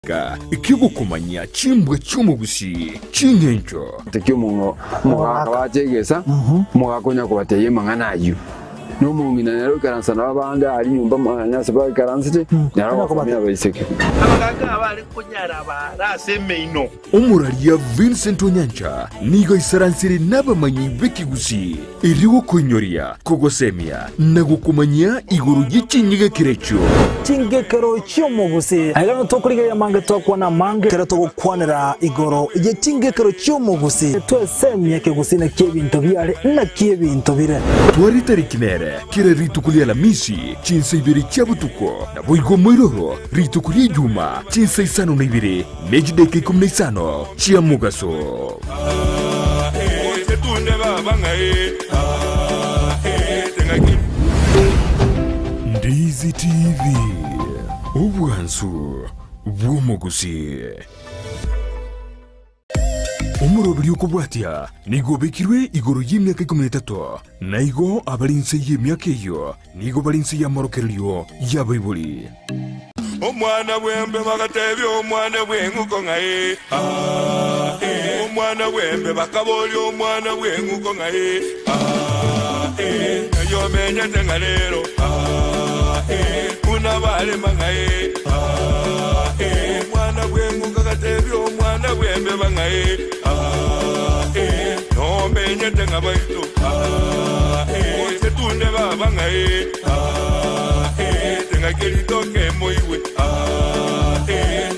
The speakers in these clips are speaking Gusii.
Ga eki'ogokomanyia chimbwa chi'omogusii ching'encho. Teki omong'o omogaka bache egesa, omogaka onya kobatebia amang'ana ayio. Na omong'ina nere oikaransa nabo abande aria nyomba mwane ase baikaransete, nere ogosomia abaiseke. Abagaaka abare konyara abaare ase emeino. Omoraria Vincent Onyancha nigo aisaransire nabamanyi b'ekegusii erio gokoinyoria, kogosemia na gokomanyia igoro ye chinyegekero echio. Chingekero chi'omogusii. Aiga nigo tokorigereria amange twakwana amange ekero togokwanera igoro ye chingekero chi'omogusii. Twesemie ekegusii naki ebinto biare naki ebinto bire. Tware tariki nere kera rituko ria Alamisi chinsa ibere chia botuko, naboigo moiroro rituko ria Ijuma chinsa isano na ibere Ne chidaeka ikomi na isano chia mogaso. Ndizi TV, obwansu bw'omogusii. Omoroberi okobwatia nigo obekirwe igoro y'emiaka ikomi na etato, na igo abare inse y'emiaka eyio nigo bare inse y'amorokererio y'abaibori. Omwana bw'embe bagatebia omwana bw'eng'uko ng'a ee, aa, ee. Omwana bw'embe bakaboria omwana bw'eng'uko ng'a ee, aa, ee. Ng'ai omenyete ng'a rero, aa, ee. Buna barema ng'a ee, aa, ee. Omwana bw'eng'uko agatebia omwana bw'embeba ng'a ee, aa, ee. Nomenyete ng'a baito, aa, ee. Gose tunde baba ng'a ee, aa, ee. Ng'aki ritoke moigwe, aa, ee.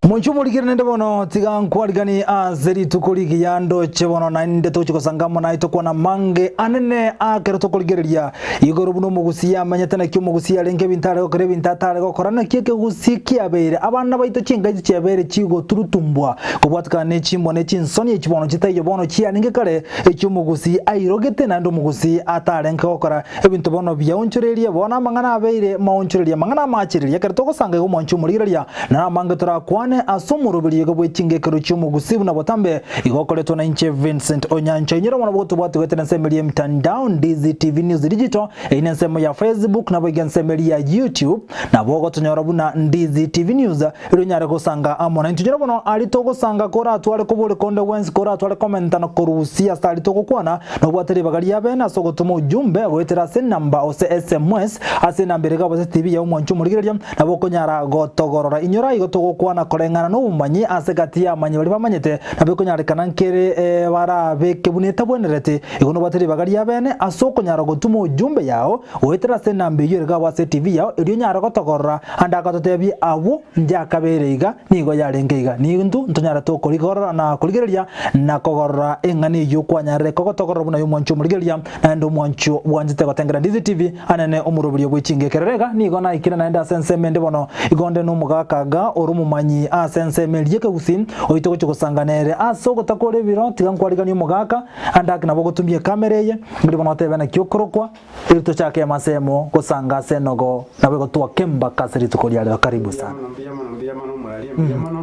Monche omorikire nende bono tiga nkwarigani ase rituko rigiya ndoche bono naende togochia gosanga amo naye tokwana amange anene akero tokorigereria igoro buna omogusii amenyete naki omogusii arenge ebinto are gokora ebinto atare gokora naki ekegusii kiabeire abana baito chingachi chiabeire chigoturutumbwa kobwatikana ne chimbwa ne chinsoni echi bono chitaiyo bono chiarenge kare echio omogusii airogete naende omogusii atarenge gokora Ebinto bono biaonchoreirie, bono amang'ana abeire maonchoreria, amang'ana amachereria. Ekero togosanga igo mwanche omorigereria, na amange torakwane ase omoroberio iga bwe chingekero chi'omogusii buna botambe, igo okoretwa na inche Vincent Onyancha. Inyora bono bogotobwati goetera ensemo eria y'emitandao, Ndizi TV News Digital, eyio nensemo ya Facebook, naboigo ensemo eria ya YouTube, nabo ogotonyora buna Ndizi TV News. Erio onyare gosanga amo naintwe. Inyora bono aria togosanga koratware koboria konde gwensi, koratware komenta na korusia ase aria togokwana, nobwate ribaga ria bene ase ogotoma ujumbe goetera ase enamba gose sms ase enamba ere iga gose TV ya omwanchi omorigereria, nabo okonyara gotogorora. Inyora igo togokwana koreng'ana nobomanyi ase egati y'amanyi baria bamanyete, nabo ekonyarekana nkere barabeke buna etabwenereti. Igo nobwate ribaga ria bene ase okonyara gotuma ujumbe yao goetera ase enamba eyio ere iga ase TV yao, erio onyare gotogorora Ande agatotebia, Abwo ndiakabeire iga, nigo yarenge iga. Nintwe ntonyarete okorigorora na korigereria na kogorora eng'ana eyio kwanyarire kogotogorora buna y'omwancho omorigereria, naende omwancho bwanchete gotengera Ndizi TV, anene omoroberio bwe chingekero. Iga nigo naikire naende ase ensemo ende bono, igo onde nomogaka iga ore omomanyi ase ensemo eria y'ekegusii, oito gochia gosanga nere ase ogotakora ebiro, tiga nkwariganie omogaka, ande ake nabo ogotumia ekamera eye, riria bono otebe naki okorokwa. Erio tochake amasemo gosanga ase enogo, nabo egotwaka embaka ase rituko ria rero. Karibu sana. Mbuya mono, mbuya mono omoraria, mbuya mono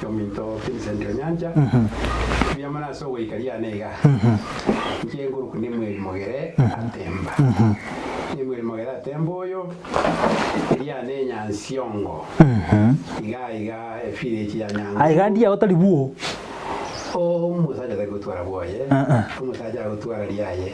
ominto Vincent Onyancha, mbuya mono ase ogoika riane iga. Inche nkoruku Nemuel Mogere Atemba. Nemuel Mogere Atemba oyo, riane Enyansiongo, iga iga evillage ya Nyangusu. Aiga ndiago tari bwoo. Omosacha tari gotwara bwoye, omosacha agotwara riaye,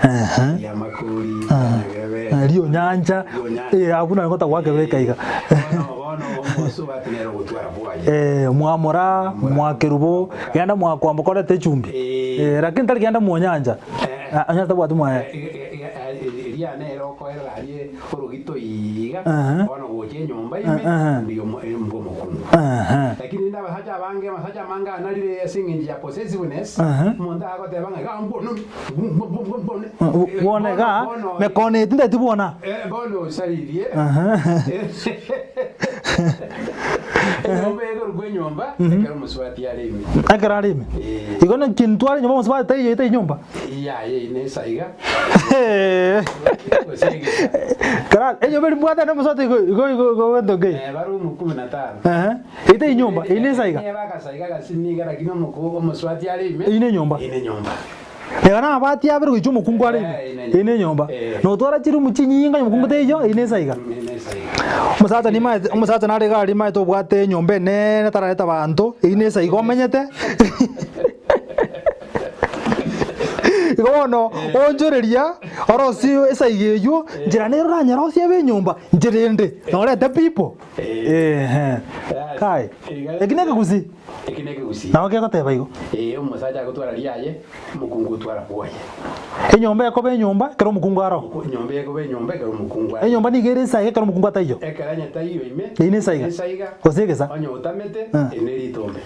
ri'amakori, ri'amabebe, Rionyancha, rionyancha. eh, abwo nabo ngotagoakebeka iga. Bono bono omosubati nere ogotwara bwoye. Eh, mwamora, mwakerubo, genda mwakwamboka koreta echumbi. Eh. Eh, lakini tari genda mwonyancha. Eh. Ah, onye tabwati mwaye. Eria nere okoerera arie orogito iga, Aha. bono gocha enyomba ime, Aha. mbuya omo- eh, mbwa omokungu. Aha. Lakini rende abasacha abange, amasacha amange anarire ase eng'encho ya possessiveness, Aha. omonto agoteba ng'a iga mbwono, mbwo- mbwo- mbwo- mbwone. Bwona iga, Bono- mekono eye tindeti bwona. Eh, bono osaririe. Aha. Enyomba ekorokwa enyomba, ekero omosubati are ime. Ekero are ime. Eh. Igo naki ntware nyomba omosubati taiyo taiyo nyomba. Yaya eye nesa iga. Gose egesa. Kara enyomba eri mbwate nomosubati igo igo igo igo gento kei. Eh, bare omu kumi na tano. Ehe. Eye tei nyomba, eye nesa iga. Niye bakasa iga gasi niga lakini omoku omosubati are ime. Eye nenyomba. Eye nenyomba. Iga nabati abere goicha omokungu are ime, Eh, eye nenyomba. Eh. Notwara chirumu chinyinga onye omokungu taiyo, eye nesa iga. Omosacha nimaete, omosacha nare iga aria nimaete obwate enyomba enene tarareta banto, eyio nesa iga omenyete. Igo bono oonchoreria orosie esaiga eywo, nchera nere oranyerosie ebe enyomba, nchera ende, norete people. Eeh, kai, eki nekegusii? Eki nekegusii. Nabo kegoteba igo. Ee, omosacha agotwara riaye, omokungu otwara bwoye. Enyomba ekoba enyomba ekero omokungu aroo. Enyomba ekoba enyomba ekero omokungu aroo. Enyomba nigo ere esaiga ekero omokungu ataiyo. Ekero onye taiyo ime, Eyio nesaiga. nesaiga, Gose egesa. Onye otamete, Eh. eri neritombe.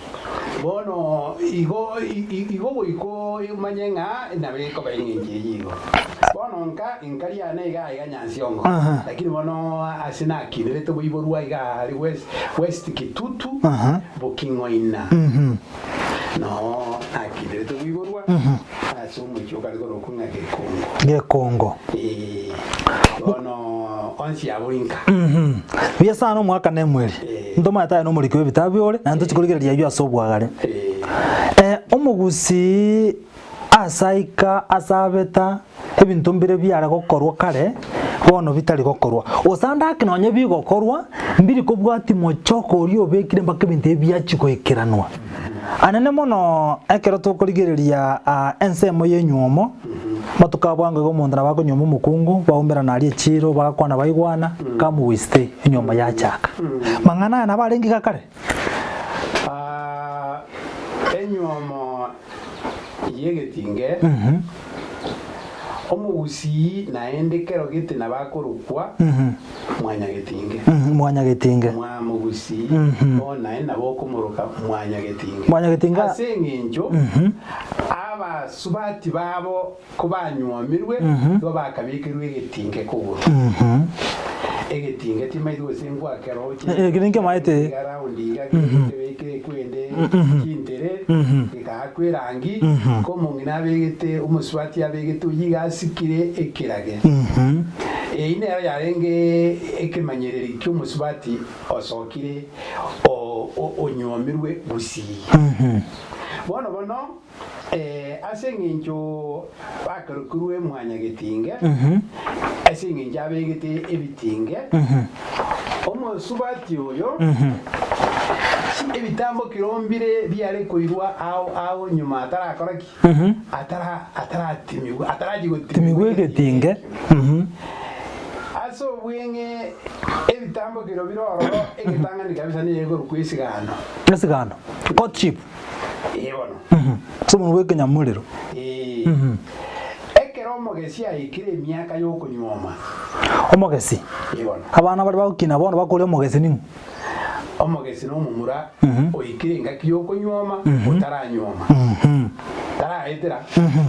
Bono igo igo goika omanye ng'a nabo ekoba eng'encho eyio igo. Bono nka inka riane iga iga Nyansiongo, Aha. lakini bono ase nakinerete boiborwa iga aria West, West Kitutu, Aha. Boking'oina. Noo nakinerete boiborwa ase omochie okare korokwa ng'a Gekongo. Gekongo. Ee, bono onsi abwo inka. Buya sana omwaka na emweri. Eh. Ntomanyete aye nomoriki bw'ebitabu ore, naende tochi korigereria ayio ase obwagare. Ee. Eh, omogusii ase aika ase abeta ebinto mbire biare gokorwa kare, bono bitari gokorwa. Gose ande ake nonye bigokorwa, mbiri kobwatia mochoko oria obekire mpaka ebinto ebi biachia goikeranwa. Anene mono ekero tokorigereria aa ensemo y'enywomo, amatuko a bwango iga omonto nabo akonyuoma omokungu, baumerana aria echiro, bagakwana baigwana, come we stay, enywomo yachaka. Mang'ana aya nabo arenge iga kare? Enywomo y'egetinge, omogusii naende kero gete nabo akorokwa mwanyagetinge. Mwanyagetinge. Mwamogusii bono naende nabo okomoroka mwanyagetinge. Mwanyagetinge. Ase eng'encho abasubati babo Kobanyuomirwe, nigo bakabekerwe egetinge kogoro. Egetinge timaeti gose ngwakeroche. Eki ninkemaete. Iga round iga kebekire ekwende chintere gekaakwa erangi ko omong'ina abegete omosubati abegete oyio iga asikire ekerage. Eyio nero yarenge ekemanyereri ki'omosubati osokire onyuomirwe gusii. Bono bono Ase engencho bakarokirwe mwanyagetinge, ase engencho abegete ebitinge, omosubati oyo, ebitambo kirombire biare koirwa ao ao nyuma atarakora ki? Atara ataratimigwa atarachia gotimigwa Timigwa egetinge. Ase obweng'e ebitambokero bire ororo egetang'ani kabisa nigo ekorokwa esigano. Esigano. Courtship. Ee bono. Ase omonwa bw'ekenyamorero. Ee. Ekero omogesi aikire emiaka y'okonyuoma. Omogesi. Ee bono. Abana baria bagokina bono bakoria omogesi ning'o? Omogesi nomomura oikire engaki y'okonyuoma otaranyuoma. Taraetera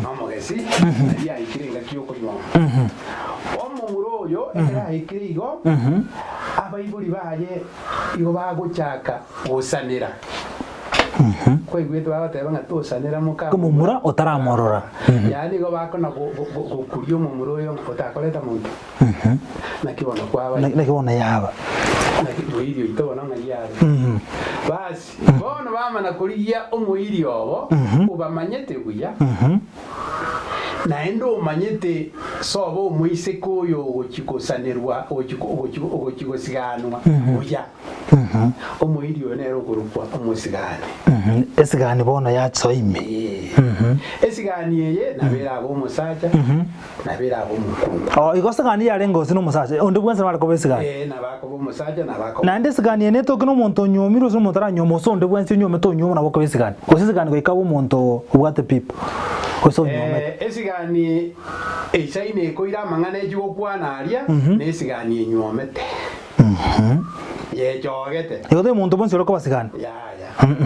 nomogesi nari aikire engaki y'okonyuoma. Omomura oyo ekero aikire igo, abaibori baye igo bagochaka gosanera. Kwaigwete bagoteba ng'a tosanera moka Omomura otaramorora. Yaani igo bakona go- go- go- gokuria omomura oyo ng'a otakoreta monto. Naki bono kwaba Na- Naki bono yaba. naki moiri oito bono ng'ai are. Basi bono bamana korigia omoiri obo obamanyete buya naende omanyete sobo omoiseke oyo ogochi gosanerwa ogochi ogochi ogochi gosiganwa buya. Omoiri oyo nere okorokwa omosigani. Esigani bono yasoa ime. Ee. Esigani eye nabo erabe omosacha, nabo erabe omokungu. Oh, igo sigani yarenge gose nomosacha, onde bwensi nabo are koba esigani. Ee, nabo akoba omosacha, nabo akoba Naende esigani eye netoke nomonto onyuomire gose omonto oranyuome gose onde bwensi onyuomete onyuomwa nabo okoba esigani. Gose esigani goika abe omonto obwate pipo gose onyuomete. Eh, esigani eisaine ekoira amang'ana echi gokwana aria, nesigani enyuomete. Yechogete. Igo tari monto bwensi ore kobasigana. Yaya.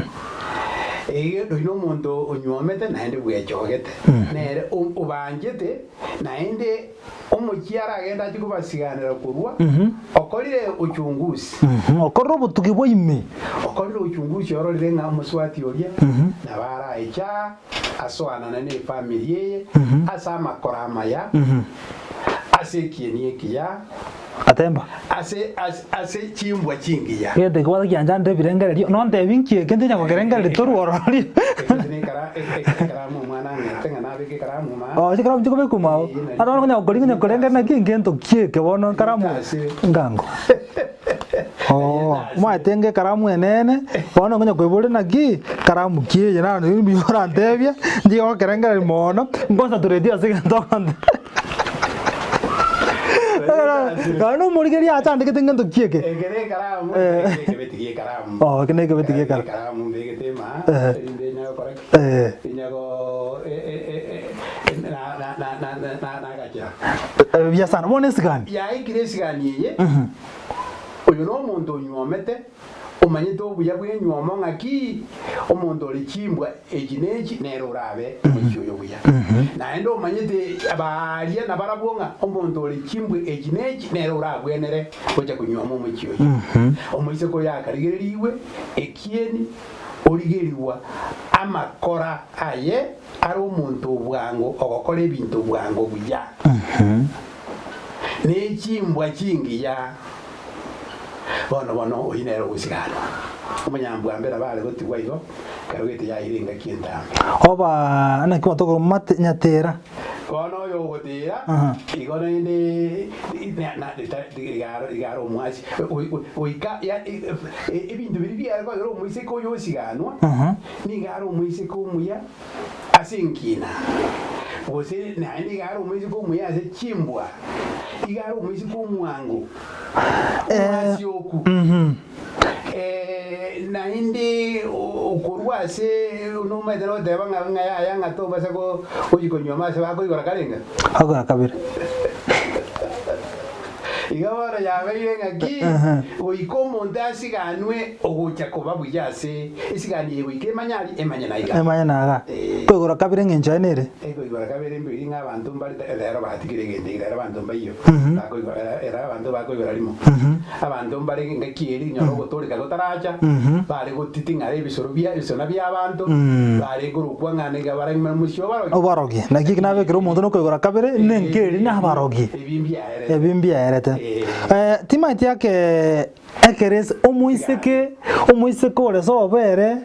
Ege oyo nomonto onyuomete naende bwechogete. Nere o- obanchete naende omochie aragende achie kobasiganera korwa okorire uchunguzi. Okorire obotugi bwa ime. Okorire uchunguzi ororire ng'a omosubati oria nabo araeche asoanane ne efamiri eye ase amakora amaya ase ekieni ekiya. Atemba. Ase, ase, ase chimbwa chingiya. Egento ekio gwata kianchandire ebirengererio, nontebi nki eke ntinya gokerengereria torwe ororo. Ekio nekara. Ekaramu omwana ang'ete ng'a nabeke ekaramu maa. Oh, chikaramu chikobekwa mao. Ee, nari- Aro bono konya gokori konya korengera naki ngento ki eke bono ekaramu Ntasire. ngango. Oh, omanyete nge ekaramu enene, bono konya koiboria naki karamu ki eye naro mbuya orantebia, nchige gokerengereria mono, nconcentrate ase egento ogontebia. Nonye na omorigereria achandegete ngento ki eke. Eke ne ekaramu, Eh. eke nekebeti gie ekaramu. Oh, eke nekebeti gie ekaramu. Ekaramu mbegete ema, Eh. erinde nyare gokora ki? Eh. Nyare go e- e- e- e- na- na- na- na- na- na- nagachera. Eh, buya sana. Bono esigani. Yaikire esigani eye, oyo nomonto onyuomete, Omanyete obuya bw'enywomo ng'aki? Omonto ore chimbwa echi nechi nere orabe omochie oyo buya. Naende omanyete baaria nabarabwo ng'a omonto ore chimbwa echi nechi nere orabwenere gocha konywoma omochie oyo. Omoiseke oyo akarigererigwe ekieni, origerigwa amakora aye are omonto o bwango ogokora ebinto bwango buya, ne chimbwa chingiya. Bono bono oyio nere ogosiganwa. Omonyambwambe nabo are gotigwa igo, ekero gete yaira engaki entambe. Oba naki gwatokora mate nyatera. Bono oyo ogotiira Aha. igo naende na- na- rita- rigaro rigaro omwasi goi- goi- goika ya- e- e- ebinto biria biare kogera omoiseke oyo osiganwa, Aha. nigo are omoiseke omuya ase enkina, gose naende iga are omoiseke omuya ase chimbwa, iga are omoiseke omwango. Omwasioku, naende okorua ase nomaete nogoteba ng'a ng'a yaya ng'a tobasa gochia konyuoma ase bakoigora karenga? Agora kabere. Iga bono yabeire ng'aki goika omonto asiganwe ogocha koba buya ase esigani eye goika emanye aria emanye naiga. Emanye naga. Koigora kabere eng'encho yaye nere. Ekoigora kabere mbiri ng'a abanto mbare rero batigire egento eke rero abanto mbaiyo bakoigora ero abanto bakoigora rimo. Abanto mbare engaki eria nyora ogotoreka gotaracha bare gotiting'ara ebisoro bia ebisona bia abanto bare korokwa ng'a niga bare mochie obarogi. Obarogi. Naki eki nabekire omonto nokoigora kabere nenka eria nabarogi. Ebi mbiaerete. Ebi mbiaerete. Eh. Timaeti ake Ekeresi, omoiseke, omoiseke ore sobo ere,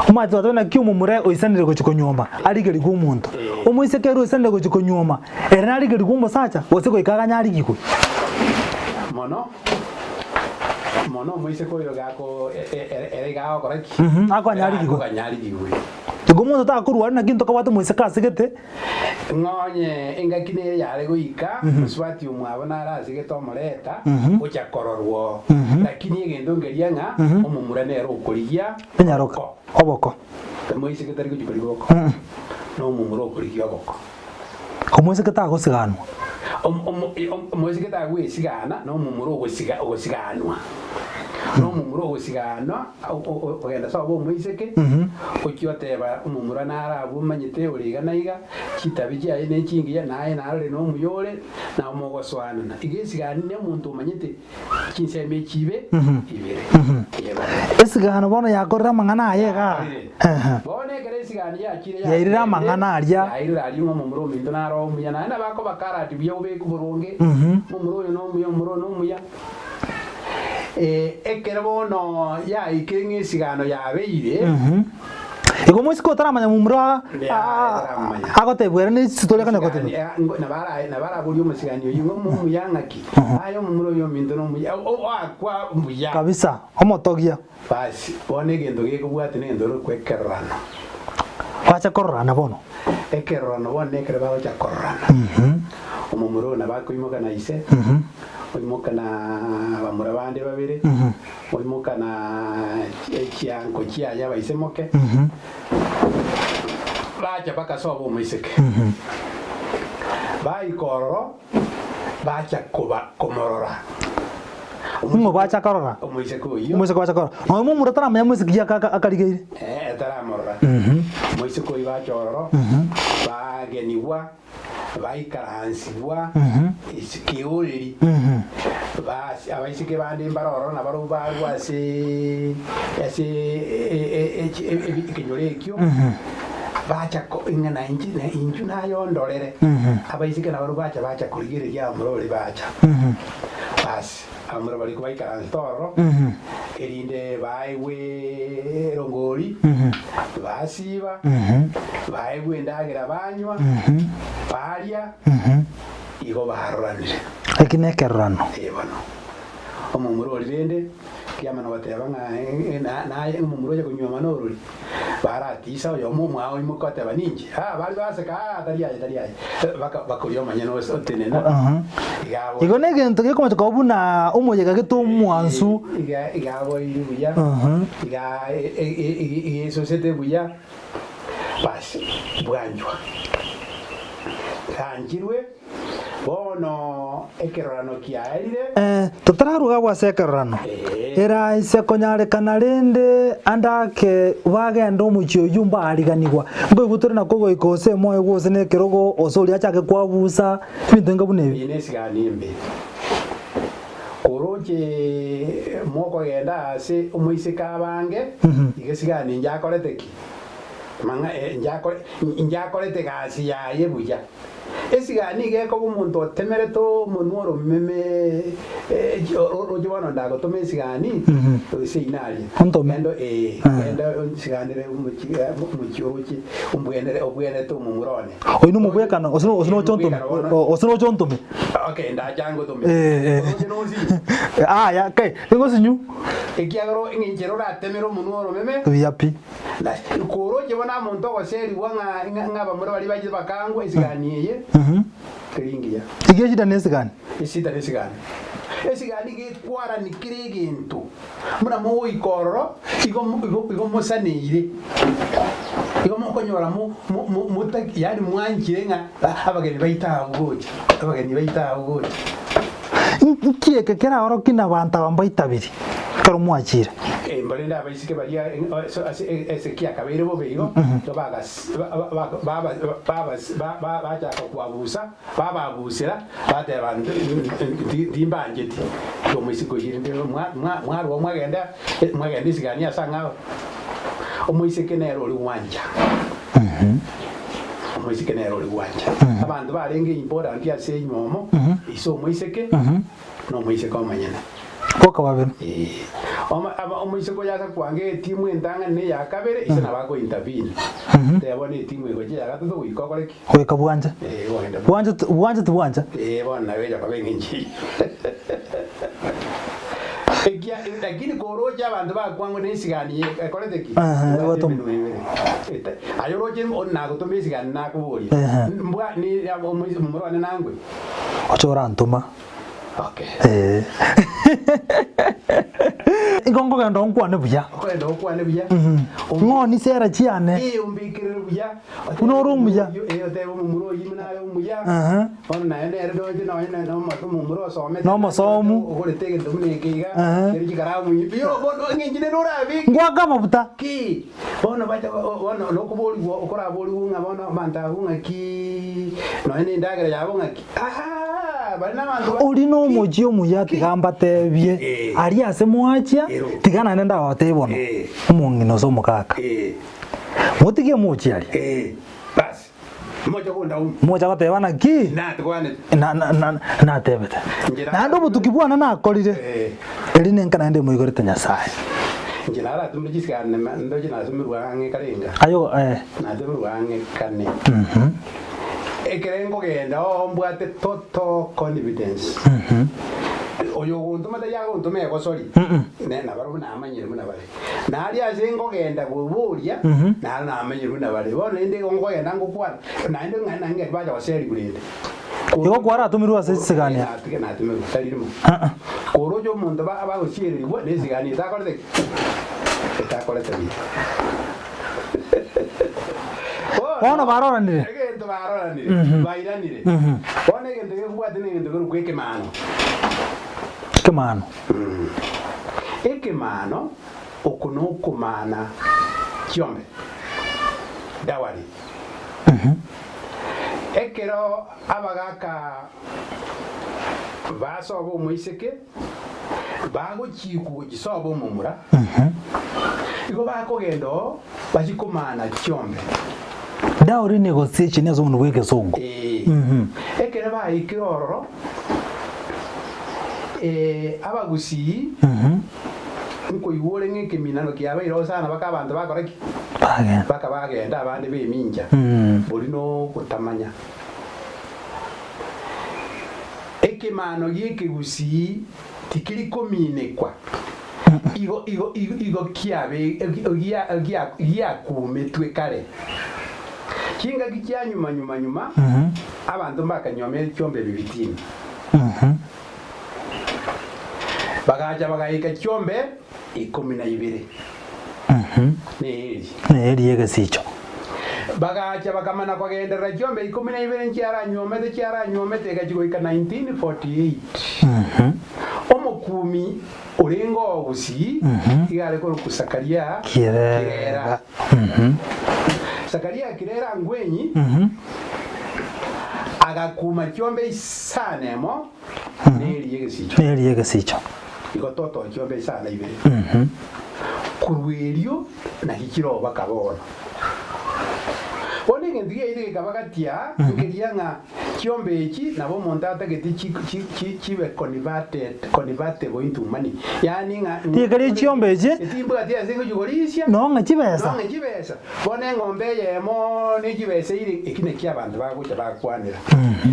omanyete twateba naki omomura oisanire gochia konyuoma, arigerigwe omonto. Omoiseke ere oisanire gochia konyuoma, ere narigerigwe omosacha, gose goika aganye arigigwe. Mono, mono omoiseke oyo gako e- e- ere ere iga agokora ki? Mhm, akonya arigigwe. Akoganya arigigwe. Igo omonto takorwa are naki ntokabwate omoiseke ase gete. Ng'onye engaki nere yare goika, mosubati omwabo nare asegete omoreta gocha kororwa oo. Lakini egento nkeria ng'a omomura nere okorigia Enyaroka, oboko. oboko. Omoiseke tari gochia korigia oboko, na omomura okorigia oboko. Omoiseke tagosiganwa. Om- omo- om- Omoiseke tagwesigana, na omomura ogosiga ogosiganwa. Na omomura ogosiganwa Ogenda sobo omoiseke, ochia oteba omomura nare abwo omanyete ore iga na iga, chitabi chiaye nechingiya, naye narore nomuya ore, na mogosoanana. Iga esigani nomonto omanyete chinsemo echi ibe ibere. Ee bono. Esigani bono yakorire amang'ana aye igaa. Yakorire. Ehe. Bono ekero esigani yachire Yairire amang'ana aria. Yairire aria ng'a omomura ominto nare omuya, naende nabo akoba karati buya obekwe boronge, omomura oyo nomuya, omomura oyo nomuya. Ekero bono yaikire ng'a esigano yabeire. Igo omoiseke otaramanya momura agotebwa ere ne chistori akanya gotebia. Nabo araborie omosigani oyio ng'a omuya ng'aki? Aye omomura oyo ominto nomuya, oakwa mbuya. Kabisa, omotogia. Basi, bono egento gekobwatia negento korokwa ekerorano. Bacha kororana bono. Ekerorano bono nekero bagocha kororana. Omomura oyo nabo akoimoka na ise, oimoka na abamura bande babere, oimoka na chianko chiaye abaise moke, bacha mpaka sobo omoiseke. Baika ororo, bacha koba komorora. Ng'o bacha korora? Omoiseke oyio. Omoiseke bacha korora. Nonya momura taramanya moiseke ki aka- akarigeire. Eh, taramorora. Omoiseke oyio bacha ororo, bagenigwa, baikaransigwa ase keoreri. Bas abaiseke bande mbare ororo nabarobwo barwa ase ase e- e- e- e- ekenyoro ekio, bacha ko ng'a na inche na inchuo naye ondorere. Abaiseke nabarobwo bacha bacha korigereria abamura baria bacha. Basi, abamura baria kobaikaransete ororo. Erinde baegwe erongori, basiiba, baegwe endagera banywa, baria, igo baroranire. Eki nekerorano. Ee bono, omomura oria rende kiamana goteba ng'a naye omomura oche konywa mana orori, baratisa oyomo omwao oimoka oteba ninche, ah baria baseka ah tari aye tari aye, baka bakoria omonyene ose otenena, iga Igo negento gekomocha koba buna omoyega gete omwansu. Iga iga aboirie buya, iga iga esosete buya, basi bwanchwa. Ganchirwe. Bono ekerorano kiaerire. Ee, totararuga agwo ase ekerorano. Eraise konyarekana rende ande ake bagende omochie oyio mbaariganigwa. Nkoigwa tore nakwo goika ose emoyo gose nekerogo, ose oria achake kwabusa, ebinto enga buna ebi. Eye nesigani embe. Koroche mokogenda aase omoiseke abange, iga esigani inche akorete ki? Mang'a inche akorete egasi yaye buya. Esiga nigo ekoba omonto otemerete omonwa oromeme roche bono ndagotoma esigani ase ina aria. Ontome. Genda ee, genda onsiganere omochie oroche ombwenere obwenerete omomura one. Oyio nomobwekano gose gose noche ontome gose noche ontome. Okay, ndacha ngotome. Eh, eh. Oroche nosinyu. Aya, kai, ningosinyu. Ekiagera eng'encho ere oratemere omonwa oromeme. Buya pi. Koroche bono amonto ogoserigwa ng'a abamura baria bachete bakangwa esigani eye teri engiya. Iga eshida nesigani. Eshida nesigani. Esigani iga ekwarani kera egento. Buna mogoika ororo igo igo mosaneire. Igo mokonyora yaani mwanchire ng'a abageni baito abwo gocha, abageni baito abwo gocha. Nki eke keraorokie nabanto aba mbaitabiri ekero mwachire? Mbarende abaiseke baria ase Hezekia akabeire bobe igo, bachaka koabusa, babaabusera, bateba, Timbancheti. Omoiseke oyio mwarua mwagenda esigani ase ang'ao. Omoiseke nere oria gwancha. Omoiseke nere oria gwancha. Abanto barenge important ase enywomo, ise omoiseke na omoiseke omonyene. Boka babere. Ee. Omoiseke oyo ase kwanga etimu entang'ani na eya kabere, ise nabo ako intervene. Teba bono etimu egochia eya gatato goika okore ki? Goika bwanche. Ee, ogende. Bwanche bwanche tibwancha. Ee, bono nabo echa koba eng'encho eyio. Ekia lakini koroche abanto bakwangwa na esigani ekorete ki? Ehe, Ebwate egotoma. emenwa ebere. Eta- Aye oroche nagotoma esigani nakoboria. Ehe. Mbwa ni omomura one nangwe. Oche orantoma. Okay. Ee. Igo nkogenda onkwane buya. Okogenda okwane buya. Ng'oni sera chiane. Ee, ombikirire buya. Buna ore omuya. Ee, otebe omomura oyio buna aye omuya. Aha. Bono naye nere doche nonye na omomura osomete. Nomosomu. Ogorete egento buna eke iga. Aha. Kere chikaramu yo bono eng'encho nere orabeke. Ngwake amabuta. Ki? Bono bacha bono nokoborigwa okoraborigwe ng'a bono abanto abwo ng'aki nonye na endagera yabo ng'aki. Ahaa! Bare nabanto ba Oria nomochie omuya tiga mbatebie, Eh. aria ase mwachia, Ero. tiga naende ndabatebie bono, Eh. omong'ina ase omogaka. Eh. Motige mochie aria. Eh. Basi. Mocha kondauma. Mocha goteba naki? Natikwanete. Na- na- na- natebete. Inche Naende obotuki bwane nakorire, Eh. eri nenka naende moigorete Nyasae. Inche naratumire chisigani ndoche nasomerwe ang'e karenga. Aye eh. Nasomerwe ang'e kane. Ekero nkogenda oo mbwate total confidence. Oyo ogontoma tari agontoma egosori. Ne nabarobwo namanyire buna bare. Naria ase nkogenda koboria, naro namanyire buna bare. Bono rende igo nkogenda ngokwana, naende ng'a nang'e bacha goserigwa rende. Igo kwaratomirwe ase chisigani? Natiga natomirwe, tari rimo. Koroche omonto ba bagosiererigwa na esigani etakorete ki? Etakorete buya. Bono baroranire. Egento baroranire, bairanire. Bono egento gekobwatia negento kerokwa ekemano. Ekemano. Ekemano, oko nokomana chiombe, dowry. Ekero abagaka basoba omoiseke, bagochikwa gochisoba omomura, igo bakogenda oo bachie komana chiombe. Dowry negotiation ase omonwa bw'egesongo. Ee. Ekero baikire ororo, abagusii. Nkoigwa ore ng'a ekeminano kiabeire oo sana baka abanto bakora ki? Bagenda. Baka bagenda abande bemincha. Boria nogotamanya. Ekemano gi'ekegusii tikeri kominekwa, igo igo igo igo kiabe gia gia giakumetwe kare. Chingaki chia nyuma nyuma nyuma, abanto mbakanyuomire chiombe ebi bitini. Bagacha bagaika chiombe ikomi na ibere, neeri. Neeri y'egesicho. Bagacha bakamana kogenderera chiombe ikomi na ibere nchiaranyuomete chiaranyuomete egachia goika 1948. Omokumi orenge o Gusii iga are korokwa Sakaria Kirera. Kirera. Sakaria Kirera Ngwenyi agakuma chiombe isano emo neri y'egesicho. Neri y'egesicho. Igo totoe chiombe isano ibere. Korwa erio naki chiroho bakaba bono. Bono egento giaito gekaba gatia nkeria ng'a chiombe echi nabo omonto atagete chi chi chi chibe converted convertible into money yaani ng'a Riika rie chiombe echi. Timbwati ase ngochikorisia. Nong'e chibesa. Nong'e chibesa. Bono eng'ombe eyemo ne chibesa ire eki nakio abanto bagocha bakwanera.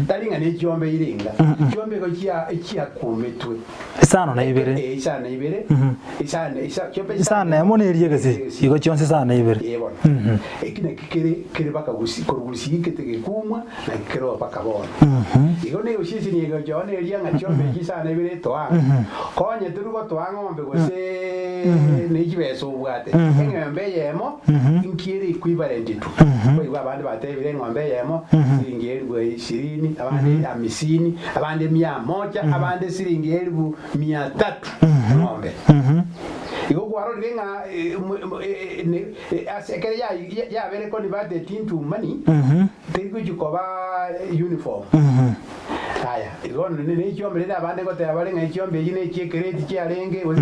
Tari ng'a ne chiombe ire inga. Chiombe igo chia chiakumetwe. Isano na ibere. Eh, isano na ibere. Isano isa chiombe Isano emo neria egesi. Igo chionsi isano na ibere. Eh bono. Eki nakio kere kere baka gusi korugusia egete gekumwa naki kere oo baka bono. Igo nigo chisini egocha oo neria ng'a chiombe echi isano ibere etoanga. Konye tori gotoa ng'ombe gose ne chibesa obwate. Eng'ombe eyemo inki ere equivalent to. Boigo abande batebire eng'ombe eyemo siringi elifu ishirini, abande hamisini, abande mia moja, abande siringi elifu mia tatu eng'ombe. Igo kwarorire ng'a ase ekero yabere converted into money, teri gochia koba uniform. Aya, igo bono ne ne chiombe rende abande ngoteba bare ng'a echiombe echi ne echi'ekereti chiarenge, gose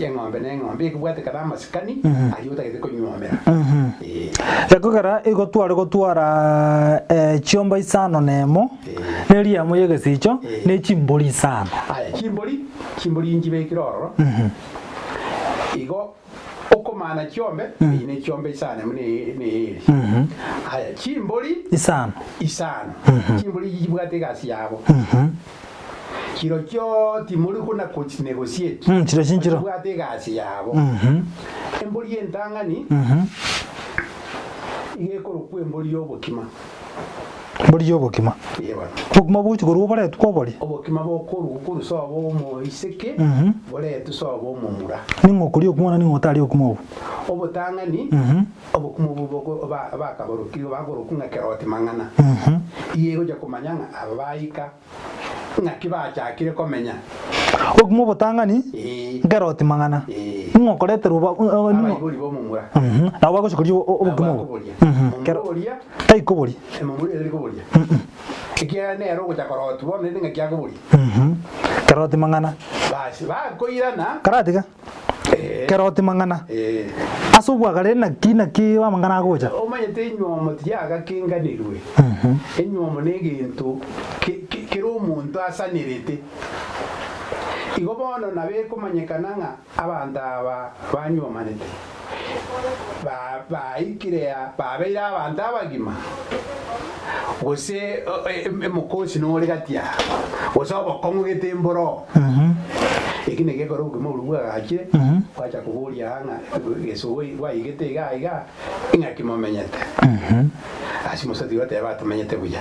eng'ombe na eng'ombe ekobwatekana amasikani aria otagete konyuomera. Ee. Gekogera igo tware gotwara chiombe isano na emo, na eriemo y'egesicho, ne chimbori isano. Aya, chimbori, chimbori inchibekire ororo, igo Okomana chiombe, eyio ne chiombe isano emo ne eeri. Aya, chimbori Isano. isano, chimbori echi chibwate egasi yabo. Chirochio timori kona kochinegotiate, Mm, chirochio nchiro. chibwate egasi yabo. Embori entang'ani iga ekorokwa embori y'obokima. Embori y'obokima. Ee bono. Obokima bogochia korwa oboretwe kobori. Obokima bokorwa korwa sobo omoiseke boretwe sobo omomura. Ning'o okoria okimo na ning'o otarie okimo obwo? Obotang'ani, obokima obwo boko ba bakaborokigwe bakorokwa ng'a keroti mang'ana. Iga egocha komanya ng'a aba baika ng'aki bachakire komenya. Obokima obotang'ani, Ee. nkeroti mang'ana. Ee. Ning'o okoreterwa ba ning'o Abaibori b'omomura. Nabo bagochia koria Nabo obokima obwo. bakoboria. Kero Momura oria. taikoboria. Momura oria tari koboria. Ekiagera nere ogocha korotwa bono rende ng'aki akoboria. Keroti mang'ana. Basi bakoirana. Karatiga. Keroti mang'ana. Ase obwagare naki naki amang'ana agocha. Omanyete enywomo tiyagakenganirwe. Enywomo negento kera omonto asanerete. Igo bono nabo ekomanyekana ng'a abanto aba banywomanete baikire aa babeire abanto abagima, gose emokosi nore gati aa, gose obokong'u gete mboro oo. Eki nakio ekero obogima oboria bwagachire, bwacha koboria aa ng'a gese gwaigete igaa igaa, ing'aki momenyete? Ase mosati goteba atomenyete buya.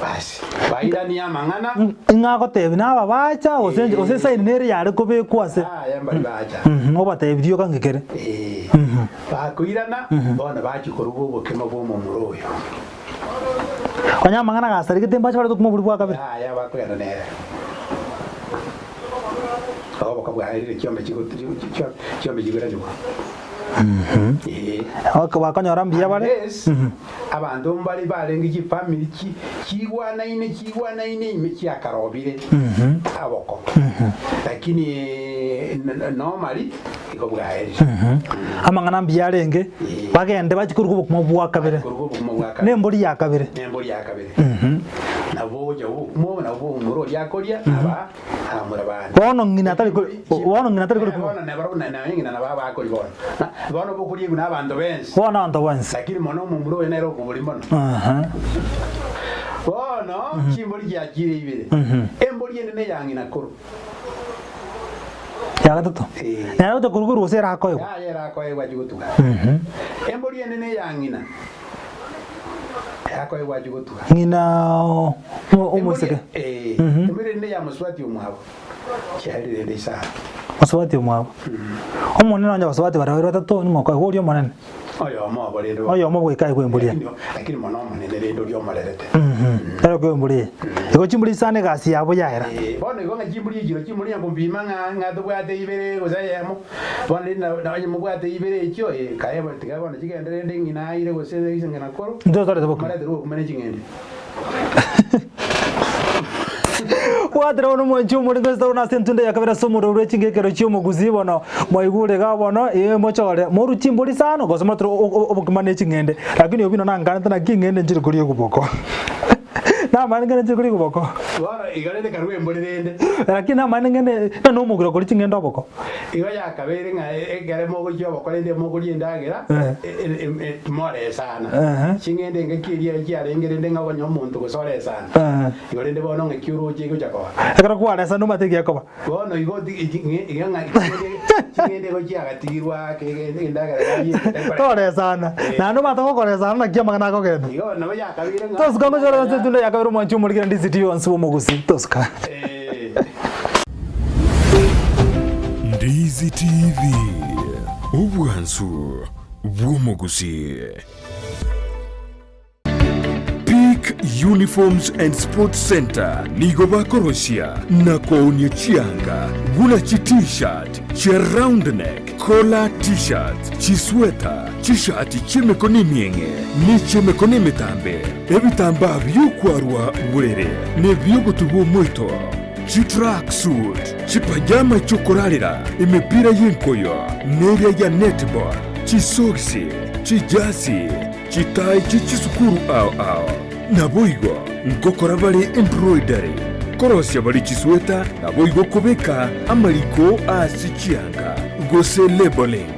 Basi, bairania amang'ana. Ing'a agotebi naba bacha gose gose esaini nere yare kobekwa ase. Aya mbari bacha. Obatebi rioka ng'ekere. Ee. Bakoirana, bono bachia koruga obokima bw'omomura oyo. Onye amang'ana agasaregete mbache barete obokima boria bwa kabere. Yaya bakogenda nere. Oboka bwaerire chiombe chigo chiombe chigoiranigwa. Ee. Ok, bakonyora mbuya bare. Unless abanto mbare barenge chifamiri chi chigwanaine chigwanaine ime chiakarobire aboko. Lakini normally igo bwaerire. Amang'ana mbuya arenge, bagende bachie koruga obokima bwa kabere. Koruga obokima bwa kabere. Nembori ya kabere. Nembori ya kabere. Nabo ogocha. Obokima obo nabwo omomura oria akoria na aba abamura bande. Bono ng'ina tari kori bono ng'ina tari kori Bono nabarabwo na na ng'ina nabo abakori bono. Na bono bokoriegwa na abanto bensi. Bono abanto bonsi. Lakini mono omomura oyo nere okobori mono. Bono chimbori chiachire ibere. Embori ende neya ng'ina koro. Ya gatato. Eh. Nere gocha korugerwa gose erakoegwa. Yaya erakoegwa achie gotuga. Embori ende neya ng'ina. Erakoegwa achie gotuga. Ng'ina omoiseke. Eh. Embori ende neya mosubati omwabo. Chiarire rende isano. Mosubati omwabo. Omonene onye abasubati bare babere batato ning'o okoegwa oria omonene. Oyomo obo rende bono. Oyomo goika aigwe embori eye. Lakini, lakini mono omonene rende oria omorerete. Ere okoigwa embori eye. Igo chimbori isano egasi yabo yaera. Eh, bono igo ng'a chimbori echio chimori onye kompima ng'a ng'a tobwate ibere gose eyemo, bono rende na na onye mobwate ibere echio eh, kae bo tiga bono chigende rende ng'ina aire gose ise ng'ina koro, Intwe torete bokima. moreterwe obokima ne ching'ende. Bwatera bono omwanchi omorenge ase tari ase entunda ya kabere ase omorero bwe chingekero chi'omogusii bono mwaigure iga bono ee mochore morue chimbori isano gose motere obokima ne ching'ende lakini obino nankanete naki eng'ende nchire koria egoboko namanyete ng'ende nchire koria egoboko Bono iga rende karue embori rende. Lakini namanyete ng'ende na nomogiro koria ching'ende oboko. Igo yakabeire ng'a ekero mogochia oboko rende mokoria endagera, timoresana. Ching'ende engaki eria chiarenge rende ng'a onye omonto gose oresana. Igo rende bono ng'aki oroche egocha koba. Ekero kwaresana omanyete egekoba. Bono igo iga ng'a ching'ende igo chiagatigirwe ake endagera yariete tekoreta. Toresana. Naende omanyete gokoresana naki amang'ana akogenda. Igo nabo yakabeire ng'a. Tosuka ngochore ase etunda yakabere omwanchi omorikire ndisiti yonsi bw'omogusii. Tosuka. Ndizi TV, obwansu bw'omogusii. Peak Uniforms and Sports Center nigo bakorosia na koonia chianga buna chi t-shirt, chia round neck, collar t-shirts, chisweta, chishati chi'emekono emieng'e ne chi'emekono emetambe, ebitambaa bi'okwarwa borere na ebi'ogotuba omoito, chitracksuit, chipajama chi'okorarera, emepira y'enkoyo, neria ya netball, chisogisi, chijasi, chitai chie chisukuru ao ao. Naboigo ngokora bare embroidery, korosia bare chisweta, naboigo kobeka amariko ase chianga, gose labelling.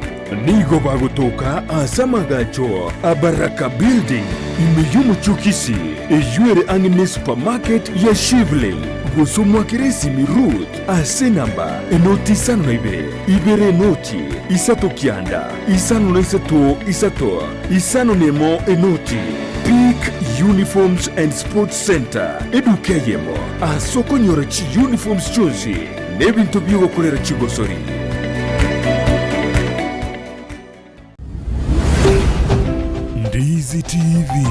Nigo bagotoka ase amagacho a Baraka Building ime y'omochie o Kisii, eyio ere ang'e ne supermarket ya Shivling, gose omoakere esimi Ruth ase enamba enoti 52 ibere enoti isato kianda 53 isato 51 enoti. Peak Uniforms and Sports Centre, eduka eyemo ase okonyora chiuniforms chionsi na ebinto bi'ogokorera chigosori. Ndizi TV,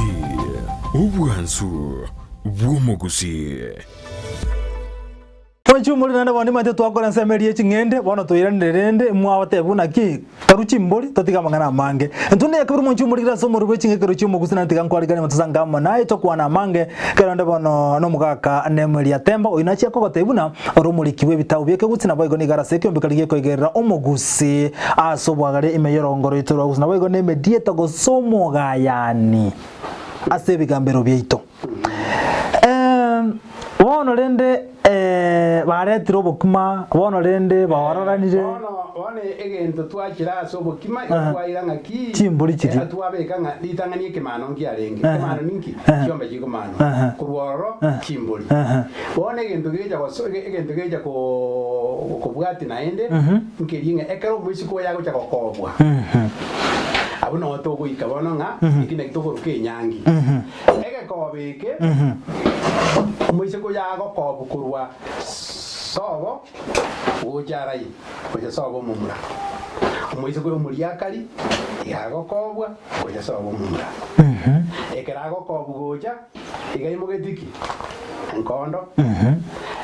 obwansu bw'omogusii. Mwanche omorero naende bono nimanyete twakora ensemo eria ye ching'ende, bono toiranire rende mwabatebia buna ki, Karue chimbori, totige amang'ana amange. Intwe neyakabere mwanche omorero ase omorero bwe ching'ekero chi'omogusi naende tiga nkwariganie motosange amo naye tokwane amange, ekero onde bono nomogaka Nemueli Atemba, oyio nachia kogotebia buna ore omoriki bw'ebitabu bi'ekegusi naboigo nigo arase ekeombe karia gekoigerera omogusi ase obwagare ime y'orogongo rwaito rwa Gusii naboigo nemedieta gose omogayani ase ebigambero biaito. Bono rende baretire obokima, bono rende baororanire. Bono, bono egento twachire ase obokima, igo twaira ng'aki? Chimbori chiria. Eh, twabeka ng'a ritang'ani ekemano nkiarenge. Ekemano ninki? Chiombe chikomanwa. Korwa ororo, chimbori. Bono egento gecha goso egento gecha ko kobwati naende, nkeria ng'a ekero omoiseke oyo agocha gokobwa, abwo noo togoika bono ng'a eki naki tokoroka enyangi. Egekobo eke omoiseke oyo agokobwa korwa sobo gocha arai, gocha sobo omomura. Omoiseke oyo omoriakari iga agokobwa gocha sobo omomura. Ekero agokobwa gocha, iga aimogetie ki? Enkondo.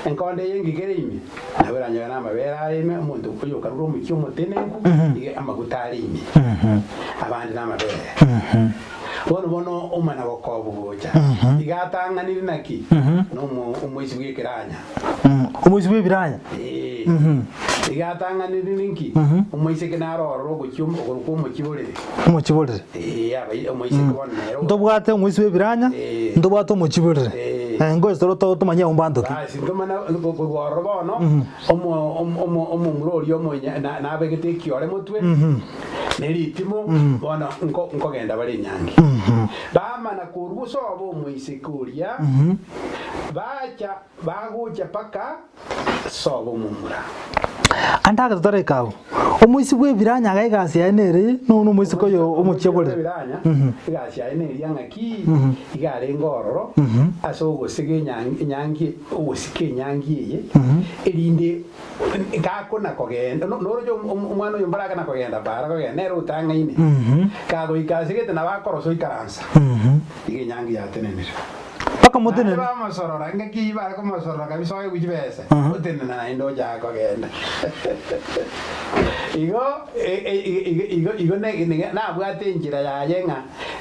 Enkondo eye engika ere ime, nabo eranyore namabere are ime, omonto oyo okarure omochie omotenenku, iga amaguta are ime, abande namabere. Bono bono omana gokobwa gocha, iga atang'anire naki nomo omoisi bw'ekeranya. Omoisi bw'ebiranya. Ee. Iga atang'anire ninki? Omoiseke naro ororo ogochia okorokwa omochiborere. Omochiborere. Ee, abai omoiseke bono nere. Ntobwate omoisi bw'ebiranya, Ee. ntobwate omochiborere. Ee. Eh. Ngoesoro to tomanye abwo mbanto ki. Basi ntomana korwa ororo bono, omo- omo- omo- omomura oria omonya na- nabegete ekiore motwe, ne ritimo, bono nko- nkogenda bare enyangi. Bamana korwa sobo omoiseke oria, bacha bagocha mpaka sobo omomura. Ande ake totaraika agwo, omoisia bw'ebiranya iga egasi yaye nere no nomoiseke oyo omochie Omoisia borere. bw'ebiranya, egasi yaye neria ng'aki, iga arenge ororo ase ogosiga enyangi enyangi ogosika enyangi eye, erinde gakona kogenda no noroche omwana oyo mbora akana kogenda para kogenda nere otang'aine, kagoika ase gete nabo akorosa oikaransa, iga enyangi yatenenire. Mpaka Naende motenene. bamosorora, engaki eyio bare komosorora kabisa oegwe chibesa, otenena naende ochaka kogenda. Igo e- e- igo igo igo ne- ne- nabwate enchera yaye ng'a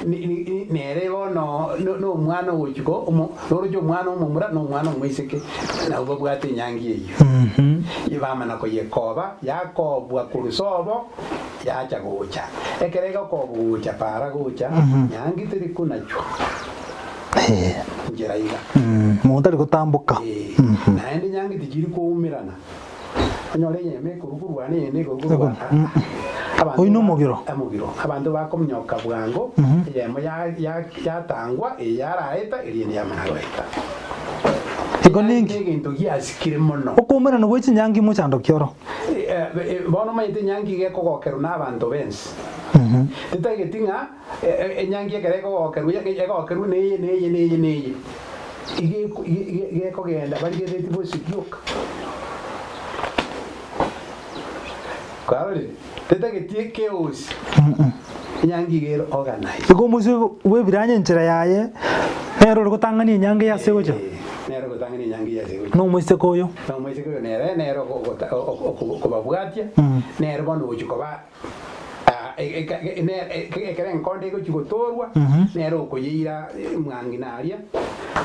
ni- ni- ni- nere bono no- na omwana ogochia ko omo noroche omwana omomura na omwana omoiseke, nabo babwate enyangi eyio. Bamana koyekoba, yakobwa korwa sobo, yacha gocha. Ekero egokobwa gocha para gocha, nyangi teri konachwa. Inchera iga. Monto tari gotamboka. Eh, naende nyangi tichiri koumerana. Onyore eyemo ekorwa korwa na eyende ekorwa korwa Mm. Abanto Oyio nomogiro. Omogiro. Abanto bakominyoka bwango, eyemo ya- ya- yatangwa, eye yaraeta, eria ende yamana goeta. Igo ninki? Egento giasikire mono. Okoumerana gwe chinyangi mochando ki oro? Eh, eh, bono omanyete enyangi iga ekogokerwa na abanto bensi. Titageti ng'a Enyangi ekero ekogokerwa, egokerwa neye, neye, neye, neye. Iga eko- iga- iga- iga ekogenda barigereretie bosio rioka. Kwarorire? Tetageti chaos. Enyangi iga ere organized. Igo omoisia bw'ebiranya enchera yaye nere ore gotang'ania enyangi ase egocha. Eh, nere ogotang'ania enyangi ase egocha. Na omoiseke oyo. Na omoiseke oyo nere, nere ogo- ogota- o- o- o- okobabwatia, nere bono ogochia koba Ekero enkondo egochia gotoorwa, nere okoyeira mwang'ina aria.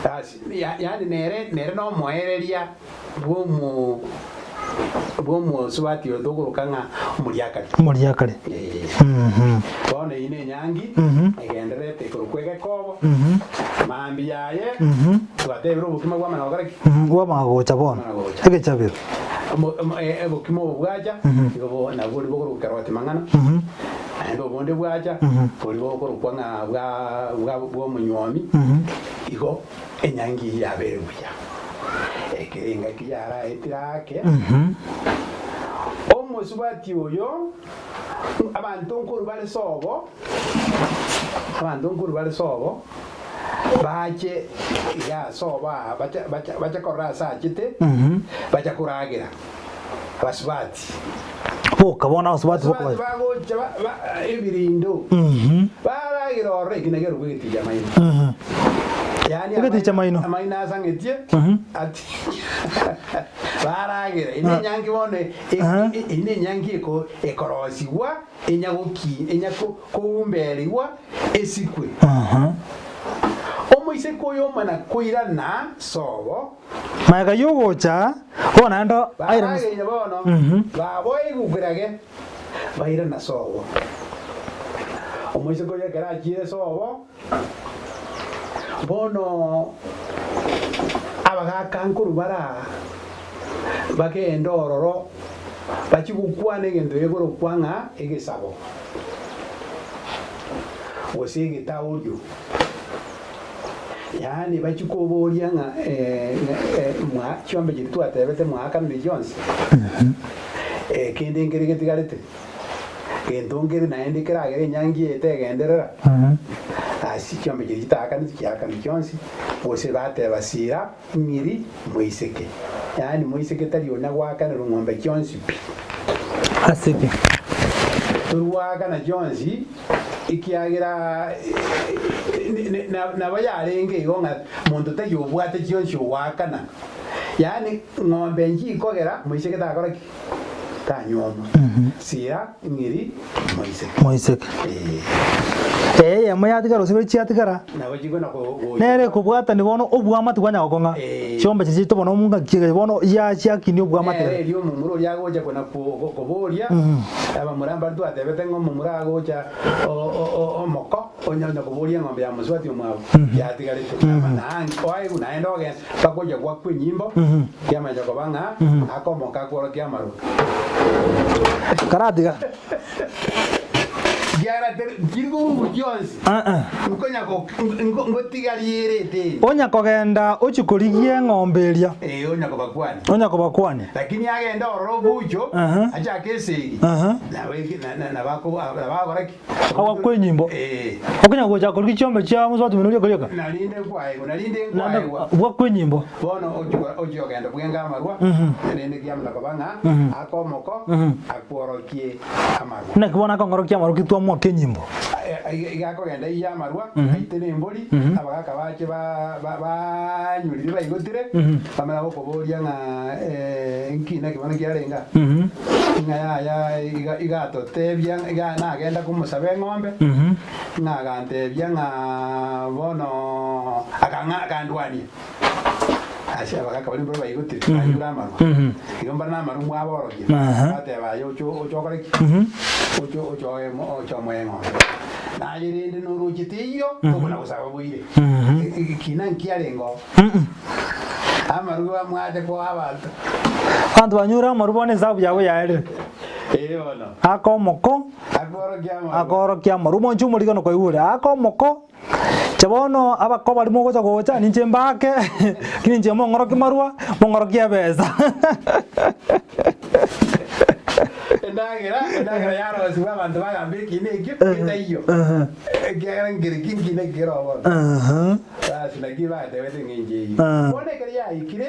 Basi, yaani nere nere nomoereria bw'omo bw'omosubati oyo tokoroka ng'a omoriakari. Omoriakari. Eh. Bono eyio nenyangi egendererete ekorokwa egekobo, mambia yaye twatebire obokima bwamana gokora ki? Bwamana gocha bono. Bwamana gocha. Egechabero. Obokima obo bwacha, nigo bo nabwo boria bokorokwa keroti mang'ana, naende obonde bwacha, boria bokorokwa ng'a bwa bwa bw'omonywomi, igo enyangi eyio yabeire buya. Ekero engaki yaraetire ake, omosubati oyo, abanto nkorwa bare sobo, abanto nkorwa bare sobo, Bache iga ase obo aa, bache, bache, bache korora ase achete, bacha koragera abasubati. Boka bono abasubati boka Abasubati bacha. bagocha ba, ba, ebirindo, baragera ororo ekina kerokwa egeticha maino. Yaani Egeticha maino. Amaino asang'etie, ati baragera. Eye nenyangi bono, e- e- eye nenyangi eko, ekorosigwa, enyagoki, enyako koumberigwa, esikwe. Omoiseke oyo omana koirana sobo. Magega y'ogocha bono naende airane. Barageire bono, baboigugurage, bairana sobo. Omoiseke oyo ekero achiire sobo, bono abagaaka nkorwa bare aa, bagende ororo, bachie gokwana egento gekorokwa ng'a egesabo. gose egetaorio, yaani bachie koboria ng'a mwa chiombe chiria twatebete mwaakanire chionsi, kende nkere getigarete, gento nkere naende keragere enyangi eye tegenderera, ase chiombe chiria chitaakaneti chiakanwa chionsi, gose bateba sira ng'iri moiseke, yaani moiseke tari onya goakanerwa ng'ombe chionsi pi. Ase ki? Tori goakana chionsi, ekiagera nabo yarenge igo ng'a monto tari obwate chionsi ogoakana. Yaani ng'ombe nchikogera moiseke takora ki? Tanyuomwa. Sira ng'iri moiseke. Moiseke. Ee. Eyemo yatigara gose ibere chiatigara. Nabo chikona go gocha. Nere ekobwatani bono obwamate bwanya gokong'a. Eh. Chiombe chiria chiaito bono ngaki eye bono yachiakinia obwamate. Nere erio omomura oria agocha kona ko- koboria, abamura mbare twatebete ng'a omomura agocha o- o- o- omoko onya onya koboria eng'ombe ya mosubati omwabo yatigarete nama naange oaigwe naende ogenda mpaka ocha goakwa enyimbo kiamanya koba ng'a akomoka akworokia amarwa. Karatiga. Ekiagera teri tiri kobugwa chionsi, Ah-ah. nkonya go- nko- ngotigaria ere eteni. Onya kogenda ochie korigia eng'ombe eria. Ee, onya kobakwania. Onya kobakwania. Lakini agende ororo obucho, Aha. achake esegi, Aha. nabo eki- na- na- nabako- nabagora ki? Agakwa enyimbo. Ee. Okonya gocha korigia chiombe chia mosubati omino oria korioka. Narinde nkwaegwa, narinde Naende nkwaegwa. bwakwa enyimbo. Bono ochia ochia ogenda bwenga amarwa, rende kiamanya koba ng'a akomoko akworokie amarwa. Naki bono akong'orokia amarwa ki twamoaka enyimbo? Iga akogenda aiyie amarwa, aite nembori, abagaaka bache banywe riria baigotire, bamanye gokoboria ng'a nki naki bono kiarenge aa? Ng'a yaya iga igatotebia iga nagenda komosaba eng'ombe, ng'a agantebia ng'a bono akang'a akandwania. Ase abagaaka baria mbare baigotire, banyure amarwa. Igo mbare namarwa mwaborokia, bateba aye oche oche okore ki? Oche oche oe oche omoe eng'ombe. Naye rende noroche teiyo, tokona gosaba boire. Ekina nkiarenge oo. Amarwa amwache koa abanto. Abanto banyure amarwa bono esabu yabo yaerire. Ee bono. Aka omoko, Akorokia amarwa. akorokia amarwa. Omonche omorigano kwaigure, aka omoko. Inche bono abakobua baria mogocha gocha, ninche mbaake, lakini inche mong'orokie marwa, mong'orokie ebesa. Endagera, endagera yarosigwe abanto bagamba ekiina ekio getaiyo, ekiagera nkere ki nkiina eki kere oo bono. Basi naki batebete ng'a inche eyio. Bono ekero yaikire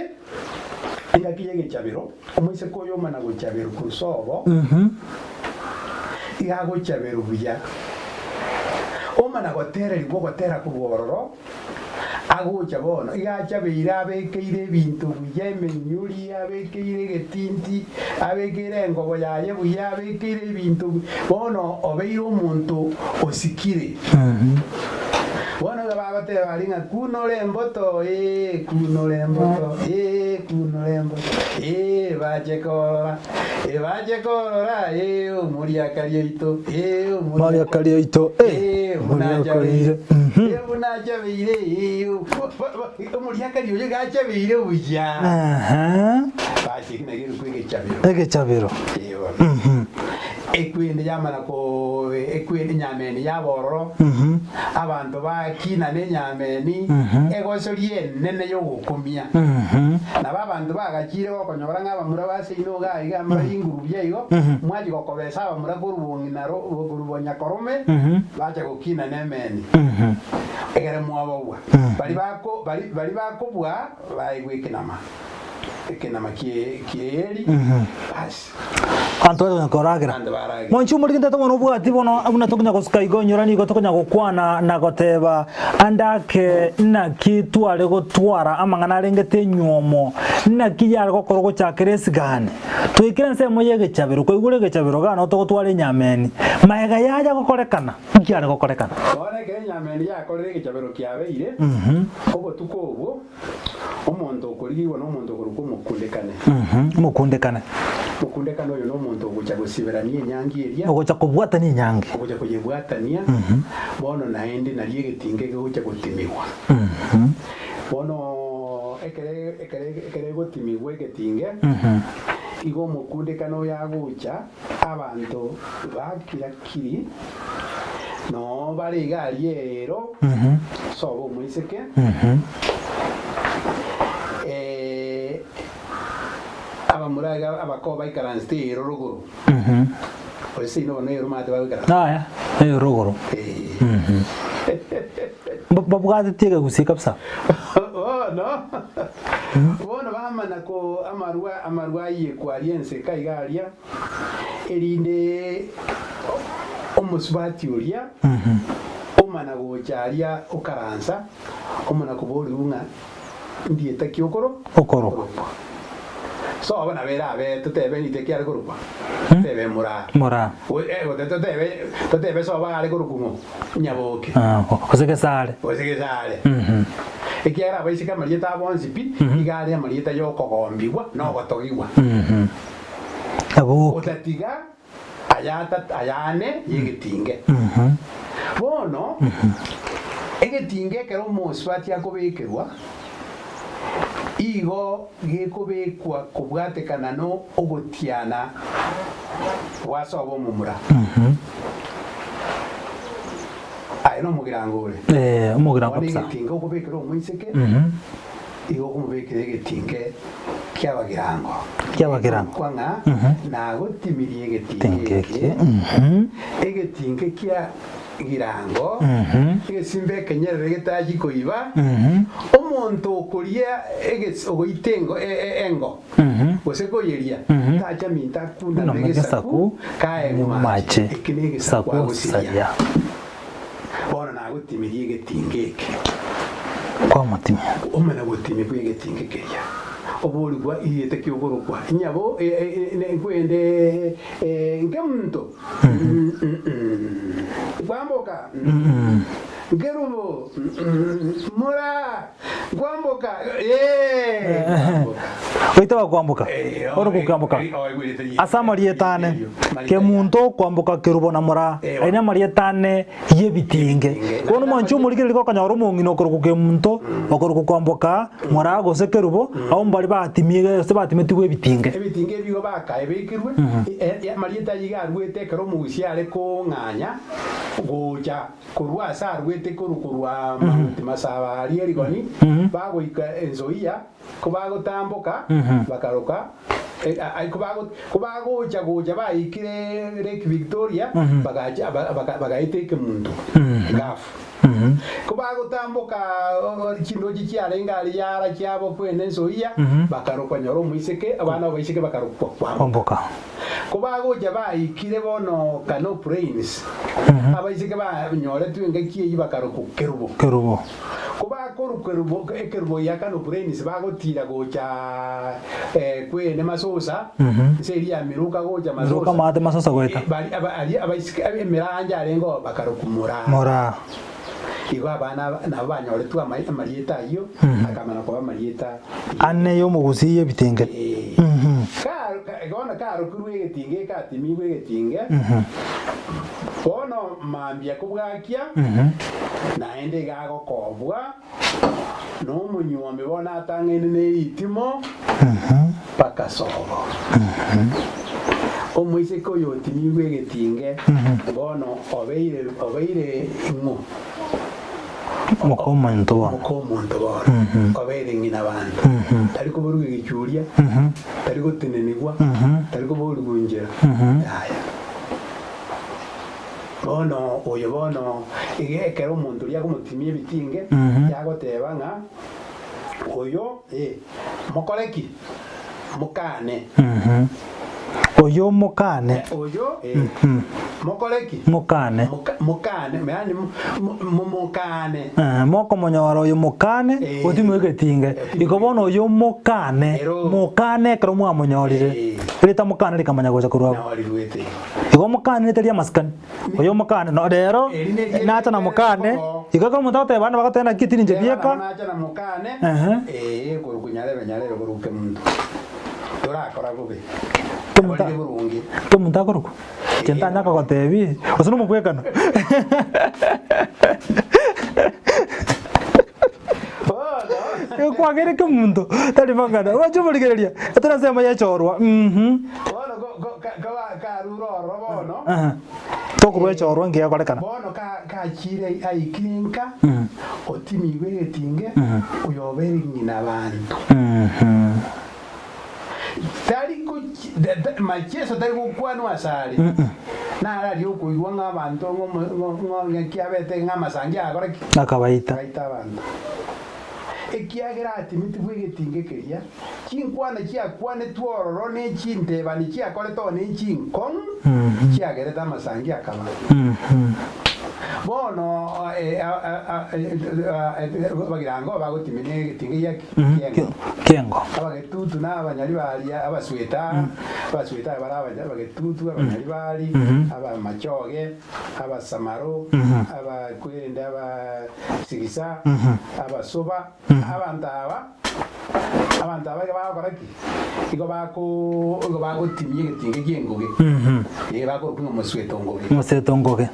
engaki y'egechabero, omoiseke oyo omana gochaberwa korwa sobo, iga agochaberwa buya, omana gotererigwa ogotera korwa ororo, agocha bono, iga achabeire abekeire ebinto buya, emenyuri, abekeire egetinti, abekeire engobo yaye buya, abekeire ebinto bu, bono obeire omonto osikire. Bono iga bagoteba aria ng'a kunora emboto, ee, kunora emboto, ee, kunora emboto, ee, bache korora, ee, bache korora, ee, omoriakari oito, ee, Omoriakari oito, ee, ee, buna omoriakari achabeire, ee, buna achabeire, ee, omoriakari oyo iga achabeire buya. Aha. Basi eki nakio ekerokwa egechabero. Egechabero. Ee bono. Ekwende yamana ko ekwende enyameni yaba ororo, abanto bakina nenyameni, egosoria enene y'ogokumia. Nabo abanto bagachire gokonyora ng'a abamura ba seino iga iga mbare inguru buya igo, mwachia gokobesa abamura korwa bong'ina ro korwa bonyakorome, bacha gokina nemeni, ekere mwababua. Baria bako bari baria bakobua baegwa ekenama, ekenama kie ki'eeri, basi. Abanto baria konya koragera. Abanto baragere. Monche omoriki ntete bono obwati bono buna tokonya gosuka igo inyora nigo tokonya gokwana na goteba ande ake naki tware gotwara amang'ana arengete enywomo naki yare gokorwa gochakera esigani. Twaikire ensemo ya egechabero kwaigure egechabero igaa noo togotwara enyameni. Maega yaya gokorekana nki yare gokorekana? Bono ekero enyameni yakorire egechabero kiabeire, obotuko obwo Omonto okorigigwa nomonto okorokwa omokundekane. Omokundekane. Omokundekane oyo nomonto ogocha gosiberania enyangi eria. Ogocha kobwatania enyangi. Ogocha koyebwatania, bono naende nario egetinga kegocha gotimigwa. Bono ekere ekere ekere egotimigwa egetinge, igo omokundekane oyo agocha, abanto bakira kiri, noo bare iga aria eero, sobo omoiseke, eh, abamura iga abakoo baikaransete eero rogoro, gose seino bono eero omanyete bagoikaransa. Aya, eero rogoro. Eh. Babwatetie ekegusii kabisa. Bono, bono bamana ko amarwa amarwa ayekwa aria enseka iga aria, Erinde omosubati oria omana gocha aria okaransa, omana koborigwa ng'a ndieta ki okoro Okorokwa. okorokwa. Sobo nabo erabe totebe rite ki are korokwa, totebe moraa. Moraa. Go- eh, gote totebe totebe sobo are korokwa ng'o? Nyaboke. Ah, gose gesare. Gose gesare. Ekiagera abaiseke amarieta abo onsi pi, iga are amarieta y'okogombigwa na ogotogigwa. Nyaboke. Otatiga aya ata ayane y'egetinge. Bono egetinge ekero omosubati akobekerwa, igo gekobekwa kobwatekana no ogotiana gwa sobo omomura. Aye nomogirango ore. Eh, omogirango Bono kabisa. egetinge okobekera omoiseke, igo okomobekera egetinge ki'abagirango. Ki'abagirango. Kwa ng'a nagotimirie egetinge Tinge eke, eke. Mhm. egetinge kia girango, egesimba ekenyerere getachi koiba, omonto okoria eges- ogoita engo e- e- engo, gose koyeria, tacha minto akundame Nome egesaku gesaku kaegwe mache. mache Eki negesaku saku agosiria. saria. Bono nagotimirie egetinge eke. Kwamotimia. Omana gotimia kw'egetinge keria, oborigwa iriete ki'okorokwa nyabo nkwende nkemonto nkwamboka nkerubo mora nkwamboka ee. Goita bakwamboka, ore gokwamboka ase amarieta ane, kemunto okwamboka kerubo na moraa, aye namarieta ane y'ebitinge. Bono mwanche omorigereria gokonyora omong'ina okorokwa kemunto, okorokwa kwamboka, moraa gose kerubo, abwo mbari batimie gose batimetigwe ebitinge. Ebitinge ebi igo bakaebekirwe, amarieta ayio iga aruete ekero omogusia are kong'anya gocha korwa ase aruete korwa korwa Mount Masaba aria Erigoni, bagoika Ensoia, Kobagotamboka, bakaroka, kobagocha gocha baikire Lake Victoria, bagacha bagaeta ekemunto Gulf. Kobagotamboka chindoche chiarenge aria yara chiabo kwene ensoia, bakarokwa nyora omoiseke, abana abaiseke bakarokwa kwamboka. Kobagocha baikire bono Kano Plains, abaiseke banyoretwe engaki eyio bakarokwa Kerubo. Kerubo. Kobakorwa Kerubo, ekerubo gia Kano Plains bagotiira gocha kwene Masosa, ense eria ya Miruka gocha Masosa. Miruka maate Masosa goeta. Bari aba aria abaiseke emeranja arenge oo bakarokwa Moraa. Moraa. Igo abana aba nabo banyoretwe amarieta ayio, akamana koba amarieta. Ane y'omogusii y'ebitinge. Bono karokirwe egetinge ekatimigwe egetinge, bono mambia kobwakia, naende iga agokobwa nomonyuomi bono atang'aine ne ritimo mpaka sobo. Omoiseke oyo otimigwe egetinge bono obeire obeire ing'o? Moka omonto bono. Moka omonto bono, obeire ng'ina abanto, tari koborwa egechuria, tari gotenenigwa, tari koborigwa inchera, yaya. Bono oyo bono iga ekero omonto oria akomotimia ebitinge, yagoteba ng'a oyo eh, mokore ki? Mokane. Oyo mokane. Oyo eh, mokore ki? Mokane. Moka- Mokane, yaani momokane. Eh, mokomonyora oyo mokane Eh. otimwe egetinge Otimwe igo bono oyo mokane Ero. mokane ekero mwamonyorire Eh. erita mokane rikamanya gocha korwa abwo Nao riruete. igo mokane ritari amasikani oyo mokane no rero Eri neri nacha na mokane kobo. igo ekero omonto agoteba abande bagoteba naki tiri inche bieka Nacha na mokane, Ehe. eh, korwa nyarebe nyarebe korwa kemunto. Torakora bobe. Kemunto- Abarire boronge. Kemunto akorokwa inche ntanya kogotebi gose nomogwekano Bono, kwagere kemunto tari mang'ana oche omorigereria etari ensemo yechorwa mh. bono ko- ko- ka- kaba- karure ororo bono, Aha. Tokorwa echorwa ngiya gokorekana. bono ka- kachire aikire nka, otimigwe egetinge, oyo obeire ng'ina abanto. Tari gochi da- da- macheso tari gokwanwa asare, naro aria okoigwa ng'a abanto ng'omo ng'o ng'o ng'aki abete ng'a amasangi agakora ki? Akabaita. Agaita abanto. Ekiagera atimetigwe egetinge keria, chinkwana chiakwanetwe ororo ne chintebani chiakoretwe ne chinkong'u chiagerete amasangi akaba. Bono abagirango bagotimina egetinga gia kiengo. Kiengo. Abagetutu na abanyaribari, abasweta, abasweta bare abagetutu, abanyaribari, abamachoge, abasamaro, abakwende, abasigisa, abasoba, abanto aba, abanto aba iga bagokora ki? Igo bako igo bagotimia egetinga kia engoge. Eh, bakorokwa ng'a mosweto ngoge. Mosweto ngoge.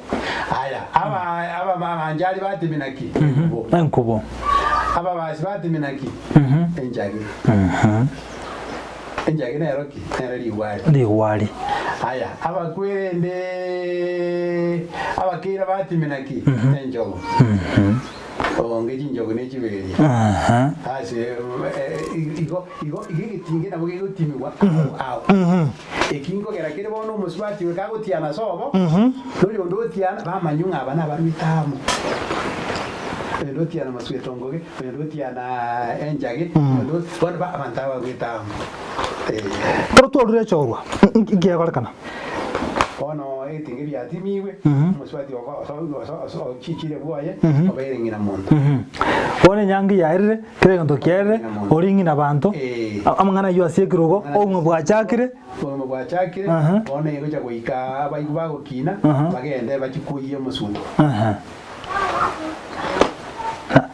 Aya, aba aba abamanchari batimina ki? Enkubo. Enkubo. Ababasi batimina ki? Enchage. Enchage nero ki? Nere rigwari. Rigwari. Aya, abakwerende abakeira batimina ki? Enchogu. Onge chinchogu ne chiberia. Ase igo igo igo egetinge nabo kegotimigwa ao ao. Eki nkogera kere bono omosubati oyo kagotiana sobo, noyonde otiana, bamanywe ng'a aba nabarwete amo. Oyonde otiana mosweto ngoge, oyonde otiana enchage, oyonde bono abanto aba barwete amo. Eh. Ekero twarure echorwa, nki gekorekana? Bono ebitinge biatimigwe, omosubati ochichire bwoye, obeire ng'ina monto. Bono enyangi yaerire, kera egento kiaerire, ori ng'ina banto, amang'ana ayio ase ekerogo, obogima bwachakire. Obogima bwachakire, bono egocha goika abaigwa bagokina, bagende bachie koyia omosunte.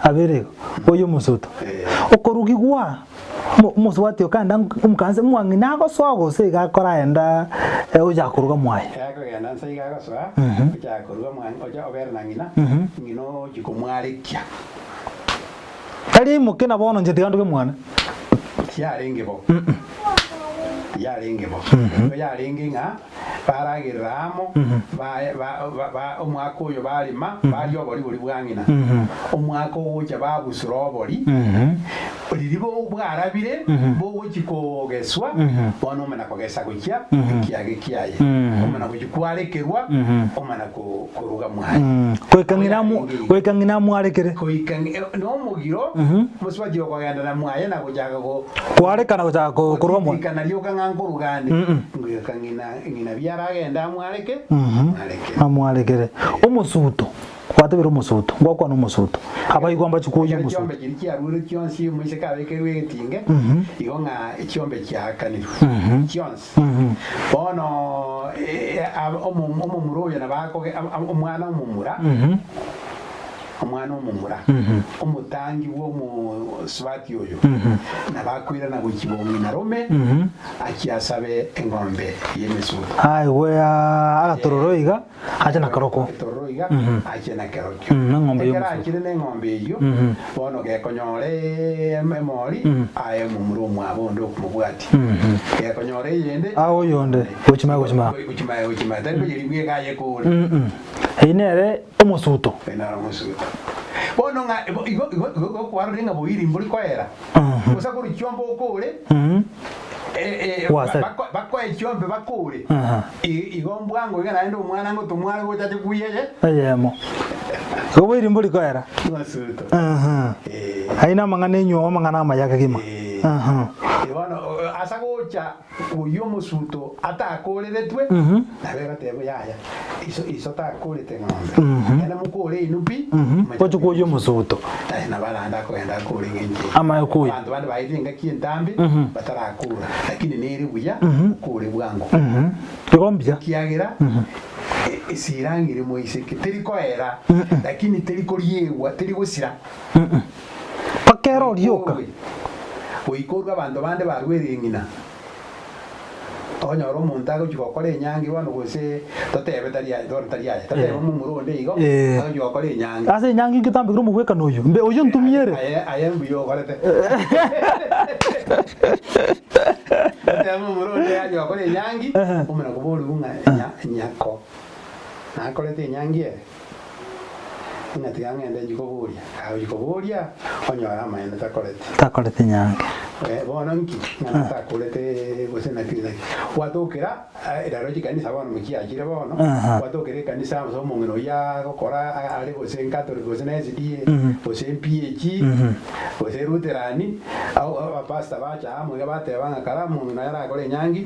Abeire igo, koyia omosunte. Okorugigwa. Omosubati okaenda omokanisa, omwang'ina agosoa gose iga akoraenda ocha koruga mwaye. Ekero akogenda nse iga agosoa, ocha koruga mwaye, ocha obere na ng'ina, ng'ina ochia komwarekia. Tari aimoke na bono inche tiga nduge mwane. Tiyarenge bo, tiyarenge bo. Nigo yarenge ng'a baragerera amo, ba, ba, ba, ba, omwaka oyo barema, baria obori boria bwa ng'ina. Omwaka ogocha babusura obori, riria bo bwarabire, bogochia kogeswa, bono omana kogesa gochia ekiage kiaye, omana gochia kwarekerwa, omana ko- koruga mwaye. Goika ng'ina amu- goika ng'ina amwarekere. Goika ng'i- nomogiro, mosubati okogenda na mwaye na gochaka go Kwarekana gochaka korwa mwa. Gotitikana rioka ng'a nkoruga ande, ngoika ng'ina ng'ina biara agende amwareke, amwarekere. Amwarekere. Omosuto, gwatebire omosuto, ngwakwana omosuto. Abaigwa mbachi kwoyia Ekero omosuto. chiombe chiria chiarurwe chionsi omoiseke abekerwe egetinge, igo ng'a chiombe chiaakanirwe chionsi. Bono omomura oyo nabo akoge omwana omomura. Omwana omomura, omotangi bw'omosubati oyo, nabo akoirana gochia bong'ina rome, achie asabe eng'ombe y'emesuto. Aigwe agatororo iga, ache na kerokwo. Etororo iga, achie na kerokio. Eng'ombe Ekero y'omosuto. achire neng'ombe eyio, bono gekonyora emori, aye omomura omwabo onde okomobwatia. Gekonyora eyende, Aye oyonde, gochimaya gochimaya. Gochimaya gochimaya, tari koyeria bweka aye kore. Eyio nere omosuto. Oyo naro omosuto. Bono ng'a igo igo igo igo kwarorire ng'a boiri mbori koera. Gose korwa chiombe okore, eh, eh, Gwasari. bako- bakoe chiombe bakore. Aha. I- Igo mbwango iga naende omwana ngotomwa are gocha ache kuiyeye. Eyemo. Igo boiri mbori koera. Omosuto. Aha. Eh. Ayio namang'ana enywomo amang'ana amaya kegima. Eh. Aha. Eh, Bono o- o- asa gocha Oyio omosuto atakoreretwe, nabo egoteebwa, Yaya, iso, iso takorete ng'ombe. Genda mokore inwe pi, moche Oche kwoyia omosuto. Tari nabo arande akogenda akore ng'encho eye. Amaye koyia. Abanto bande baetire engaki entambe batarakora, lakini nere buya okore bwango. Igo mbuya. Ekiagera e- esirang'ire moiseke teri koera, lakini teri koriegwa, teri gosira. Mpaka ere orioka. Goika orue abanto bande barwere eng'ina. Tonyore omonto agochia gokora enyangi bono gose totebe tari aye bono tari aye, totebe omomura onde igo agochia gokora enyangi. Ase enyangi inki tambekire omogwekano oyio? Mbe oyio ntumiere. Aye aye mbuya okorete. Totebe omomura onde agochia gokora enyangi, omana koborigwa ng'a nya nyako nakorete enyangi ere? Ng'a tiga ng'ende nchie koboria. Agochia koboria, onyore amaene takoreti. Takoreti nyange. Bono nki ng'a natakorete gose naki naki. Gwatokera rero chikanisa bono mochiachire bono, gwatokera ekanisa ase omong'ina oyio agokora are gose Catholic gose na SDA gose PAG gose Lutheran, abapastor bacha amo iga bateba ng'a kara omong'ina oyo arakore enyangi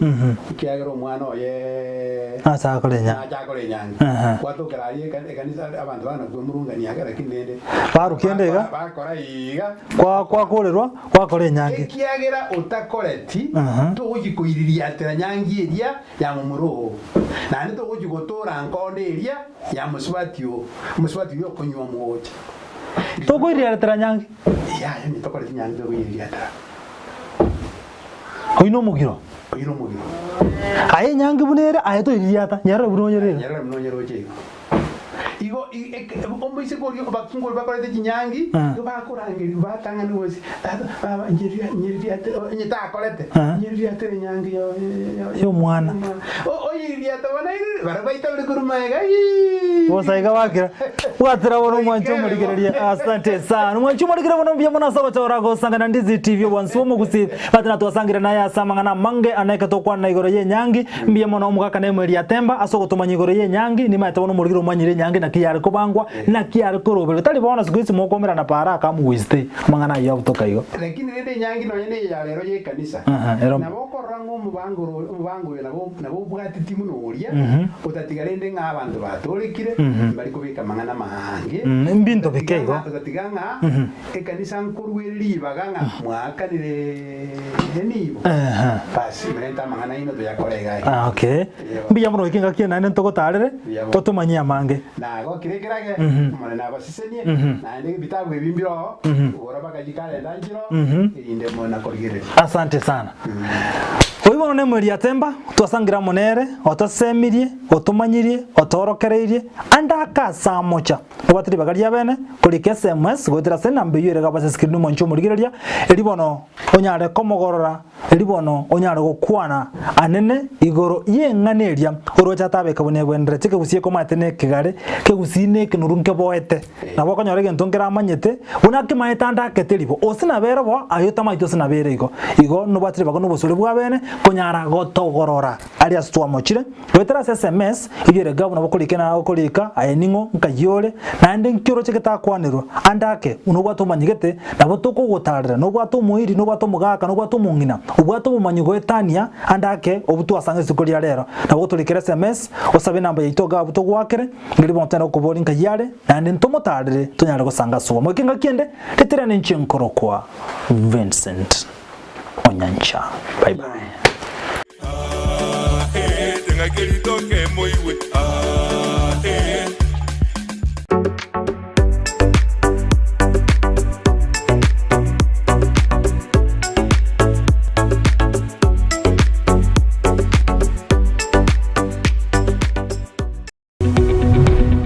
ekiagera omwana oye Ase akore enyangi. nache akore enyangi. Gwatokera aria ekanisa abanto bana kwemurungania iga lakini rende Barukia ende iga. bakora iga. Kwa kwakorerwa gwakora enyangi. Ekiagera otakoreti, togochia koiririatera nyangi eria ya momura oo, naende togochia gotoora nkondo eria ya mosubati oo, omosubati oyio okonywa omogocha. Tokoiririatera nyangi. Yaya, onye tokoreti nyangi tokoiririatera. Oyio nomogiro. Oyio nomogiro. Aye enyangi buna ere, aye toiririata, nyerore buna onyerere. Nyerore buna onyeroche igo. Igo omoiseke oria abakungu baria bakorete chinyangi, igo bakorangerigwa batang'anigwa gose, Tata, baba, nyeriria nyeririate onye takorete, nyeririatere enyangi Y'omwana. Oyeririate bono airire, baria baitabire korwa magega ii. Bosa iga bakira. Bwatera bono omwanchi omorigereria. Asante sana. Omwanchi omorigereria bono mbuya mono ase ogochora gosanga na Ndizi TV obwansu bw'omogusii. Bati natwasangire naye ase amang'ana amange aneke tokwana igoro y'enyangi. Mbuya mono omogaka na Emweri ya Temba ase ogotomanya igoro y'enyangi, nimaete bono omorigire omanyire enyangi naki yare kobangwa, naki yare koroberwa. Tari bono siku hizi mokomerana paara akamugwisete amang'ana ayio abutoka igo. Lakini rende enyangi nonya neye ya rero y'ekanisa, Aha, ero. nabo okorora ng'a omobango oro omobango oyo nabo nabo obwateti buna oria, otatiga rende ng'a abanto batoorekire, mbari kobeka amang'ana amaange, Mbinto bike otatiga igo. ng'a otatiga ng'a ekanisa nkorwa ere ribaga ng'a mwaakanire enibo. Basi murente amang'ana aino toyakore iga iga. Ah, okay. Mbuya mono goika engaki eye naende ntogotarere, Mbuya mono. totomanyie amange. Nagokire ekerage, Omonene abasesenie, naende ebitabu ebi mbire oo, gora mpaka chikalenda nchire oo, erinde mona korigereria. Asante sana. Oyio bono nemweri atemba, twasangire amo nere, otosemirie, otomanyirie, otoorokereirie, ande akasamocha. Obwate ribaga riabene, korika SMS goetera ase enamba eyio ere iga ase escreen omonche omorigereria, erio bono onyare komogorora, erio bono onyare gokwana anene igoro y'eng'ana eria oroche atabeka buna ebwenerete. Ekegusii ekomaete na ekegare, ekegusii na ekenuru nkeboete. Nabo okonyora egento nkeramanyete, buna akemaete ande akete ribo, ose nabere bo, aye otamaeti ose nabere igo. Igo nobwate ribaga na obosore bwabene konyara gotogorora aria ase twamochire. Goetera ase SMS, eyio ere gavuna bokorika na okorika, aye ning'o, nkai ore, naende nki oroche getakwanerwa, ande ake, buna obwate omanyigete, nabo tokogotarera, nobwate omoiri, nobwate omogaka, nobwate omong'ina, obwate obomanyi goetania, ande ake, obwo twasanga rituko ria rero. Nabo gotorikera SMS, osabe enamba yaito iga abwo togoakere, riria bono togende gokoboria nkai are, naende ntomotarere, tonyare gosanga ase obomo. Eke ngaki ende, ritirane inche nkorokwa Vincent Onyancha. Bye bye.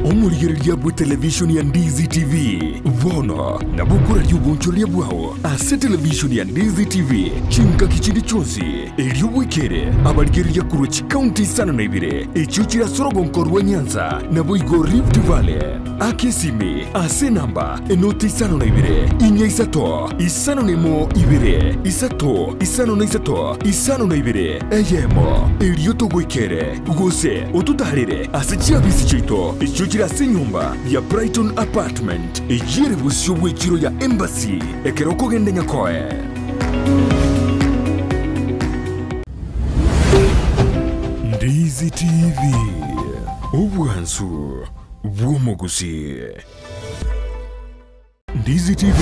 Omorigereria bwe televishoni ya Ndizi TV bono nabo okoraria obonchoreria bwao ase televishoni ya Ndizi TV chingaki chinde chionsi, erio bwekere abarigereria korwa chikaunti isano na ibere echio chire ase orogonko rwa Nyanza naboigo Rift Valley. Aka esimi ase enamba enoti isano na ibere, inya isato, 51 ibere, isato, 53, 52, eyemo, erio togoikere, gose ototaarere ase chiabisi chiaito echio chire ase enyomba ya Brighton Apartment, eyio ere bosio bw'echiro ya Embassy, ekero okogenda Nyakoe. Ndizi TV, obwansu bw'omogusii. Ndizi TV,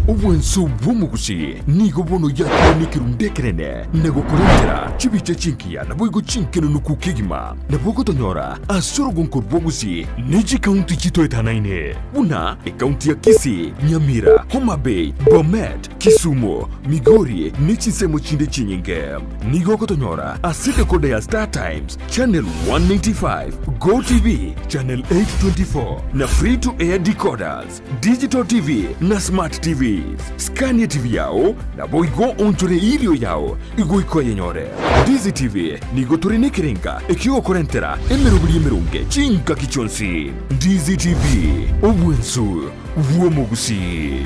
obwanso bw'omogusi, nigo bono yakire nekerundu ekenene na gokorentera chibicha chingiya naboigo chinkenenuku kegima. Nabo ogotonyora ase orogonko rw'obogusi ne chikaunti chitoetanaine buna ekaunti ya Kisii, Nyamira, Homa Bay, Bomet, Kisumu, Migori ne chinsemo chinde chinyinge. Nigo ogotonyora ase decoder ya Star Times, Channel 195, Go TV, Channel 824 na Free to Air decoders. Digital TV na Smart TVs. Skania TV yao, naboigo onchore erio yao igoika oyenyore. Ndizi TV nigo tore nekerenga ekiogokorentera emeroberi emeronge chingaki chionsi. Ndizi TV, obwensu bw'omogusii.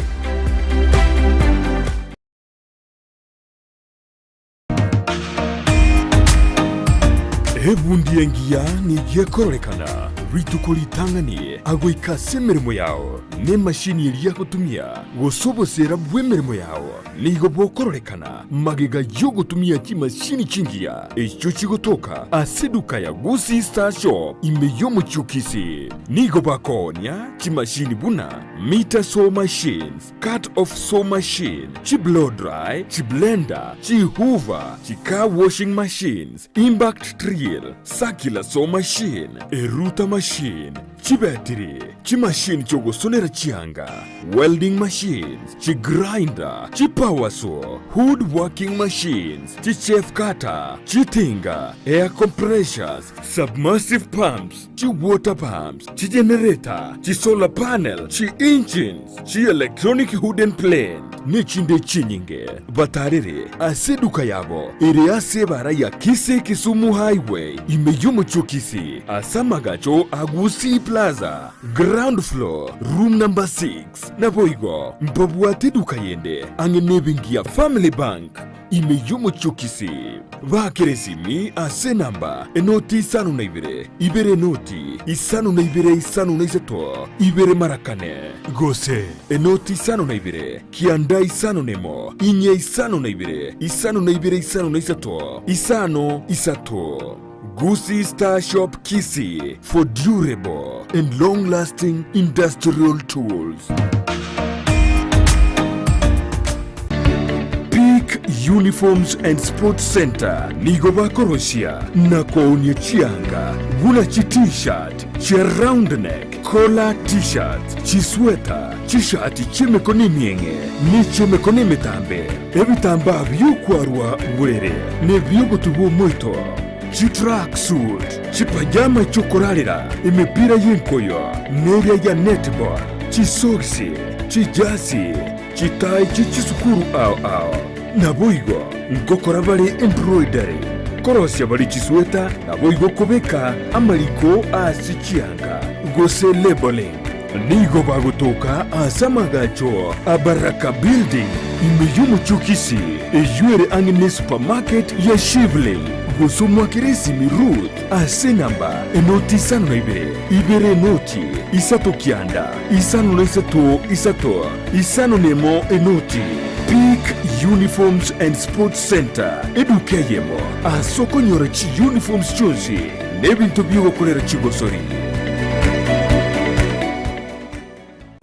Ebundi engiya nigo ekororekana rituko ritang'ani agoika ase emeremo yao, na emashini eria agotumia, gose oboseera bw'emeremo yao nigo bokororekana magega y'ogotumia chimashini chingiya echio chigotoka ase eduka ya Gusii Star Shop ime y'omochie o Kisii. Nigo bakoonia chimashini buna meter saw machines, Cut off saw machine, chi blow dry, chi blender, chi hoover, chi car washing machines, impact drill, circular saw machine, erouter machine, chibetiri, chimachine chiogosonera chianga, welding machines, chi grinder, chi power saw, wood working machines, chi chaff cutter, chitinga, air compressors, submersive pumps, chi water pumps, chi generator, chi solar panel, chi engines, chi electronic wooden plane, nechinde chinyinge. Batarere ase eduka yabo ere ase ebara ya Kisii Kisumu Highway ime y'omochie o Kisii ase amagacho a Gusii Plaza, ground floor, room number 6. Naboigo mbabwate eduka yende ang'e nebenki ya Family Bank. Ime y'omochie o Kisii, baakere esimi ase enamba enoti isano na ibere, ibere enoti isano na ibere isano na isato, ibere mara kane, gose enoti isano na ibere, kianda isano na emo, inye isano na ibere, isano na ibere isano na isato, isano isato. Gusii Star Shop Kisii for durable and long lasting industrial tools. Peak Uniforms and Sports Center nigo bakorosia na koonia chianga buna chi t-shirt, chia round neck, collar t-shirts, chisweta, chishati chi'emekono emieng'e ne chi'emekono emetambe, ebitambaa bi'okwarwa borere na ebi'ogotuba omoito, chitracksuit, chipajama chi'okorarera, emepira y'enkoyo, neria ya netball, chisogisi, chijasi, chitai chie chisukuru ao ao. Naboigo ngokora bare embroidery, korosia bare chisweta, naboigo kobeka amariko ase chianga, gose labeling. Nigo bagotoka ase amagacho a Baraka Building ime y'omochie o Kisii, eyio ere ang'e ne supermarket ya Shivling, gose omwakere esimi Ruth ase enamba enoti isano na ibere, ibere enoti, isato kianda, isano na isato isato, isano na emo enoti. Peak Uniforms and Sports Centre, eduka eyemo ase okonyora chiuniforms chionsi na ebinto bi'ogokorera chigosori.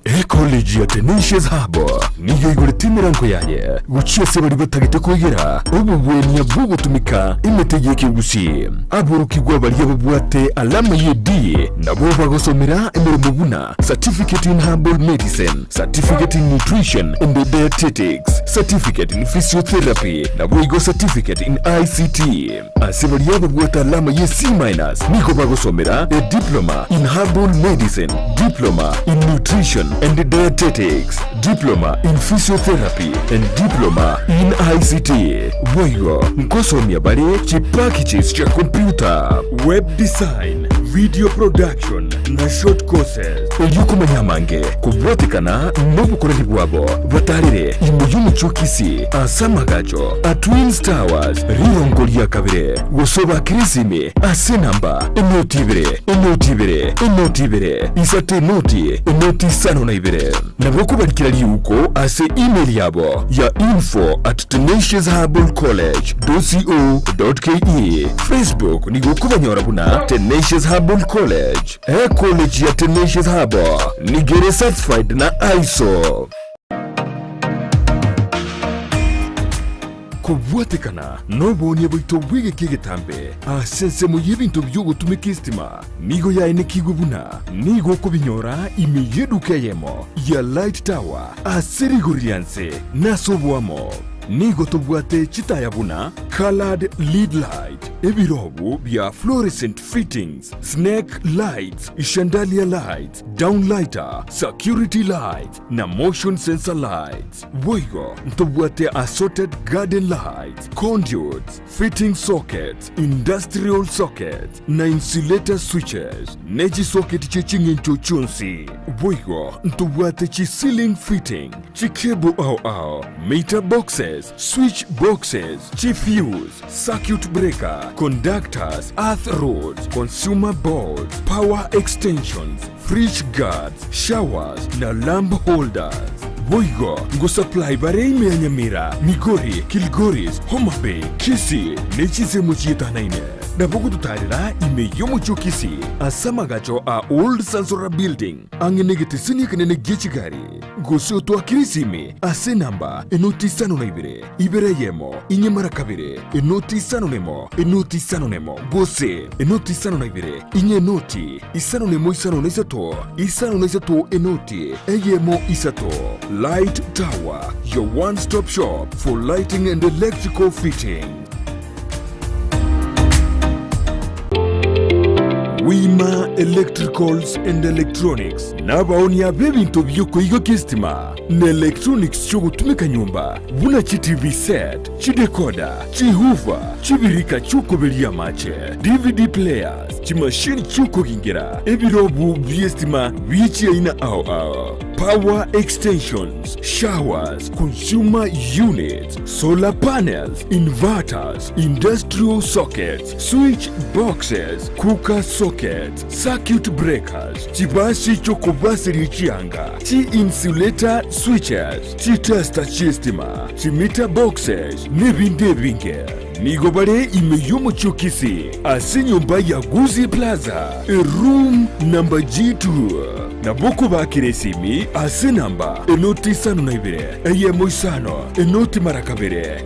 Ecollege ya Tenacious Hub nigo eigorete emerango yaye gochia ase baria batagete koegera obogwenia bw'ogotumeka emete y'ekegusii. Aborokigwa baria babwate alama ye D nabo bagosomera emeremo buna Certificate in Herbal Medicine, Certificate in Nutrition and Dietetics, Certificate in Physiotherapy naboigo Certificate in ICT. Ase baria babwate alama ye C minus nigo bagosomera a Diploma in Herbal Medicine, Diploma in Nutrition and Dietetics, Diploma in Physiotherapy and Diploma in ICT. Boigo nkosomia bare chipackages chia computer, web design, video production na short courses. Erio komanya amange kobwatekana nobokoreri bwabo, batarere ime y'omochie o Kisii ase amagacho a Twins Towers rirongo ria kabere, gose obakere esimi ase enamba enoti ibere, enoti ibere, enoti ibere, isato enoti, enoti isano na ibere. Nabo okobarikera riuko ase email yabo ya info at tenaciousherbalcollege dot co dot ke. Facebook nigo okobanyora buna Tenacious Herbal College. Ecollege ya Tenacious Herbal nigo ere certified na ISO. Kobwatekana noboonia bwaito bw'egeka egetambe ase ensemo y'ebinto bi'ogotumeka esitima nigo yaenekigwe buna nigo okobinyora ime y'eduka eyemo ya Light Tower ase rigori ria nse na ase oboamo. Nigo tobwate chitaya buna coloured lead light, ebirobu bia fluorescent fittings, snake lights, chandelier lights, downlighter, security lights na motion sensor lights. Boigo ntobwate assorted garden lights, conduits, fitting sockets, industrial sockets, na insulator switches, ne chisocket chie ching'encho chionsi. Boigo ntobwate chi ceiling fitting, chi cable ao ao, meter boxes, switch boxes, chi fuse, circuit breaker. Conductors, Earth Roads, Consumer Boards, Power Extensions, Fridge Guards, Showers na Lamp Holders. Boigo ngosupply bare ime ya Nyamira, Migori, Kilgoris, Homa Bay, Kisii ne chinsemo chietanaine. Nabo gototarera ime y'omochie o Kisii ase amagacho a Old Sansora Building ang'e negeteseni ekenene gie chigari. Gose otoakere esimi ase enamba enoti isano na ibere, ibere eyemo, inye mara kabere, enoti isano nemo, enoti isano nemo, gose enoti isano na ibere, inye enoti isano nemo isano na isato, isano na isato enoti eyemo isato. Light Tower, your one stop shop for lighting and electrical fitting. Wima Electricals and Electronics nabaonia b'ebinto bi'okoigokia esitima na electronics chi'ogotumeka nyomba buna chi TV set, chidecoder, chihoofer, chibirika chi'okoberia amache, DVD players, chimashini chi'okogingera, ebirobu bi'esitima bie chiaina ao ao, power extensions, showers, consumer units, solar panels, inverters, industrial sockets, switch boxes, cooker sockets, circuit breakers, chibasi chi'okobaseria chianga, chi-insulator switches, chitester chi'estima, chimeter boxes, nebinde ebinge. Nigo bare ime y'omochie o Kisii ase enyomba ya Gusii Plaza, eroom number G2. Nabo okobakera esimi ase enamba enoti isano na ibere, eyemo isano, enoti mara kabere.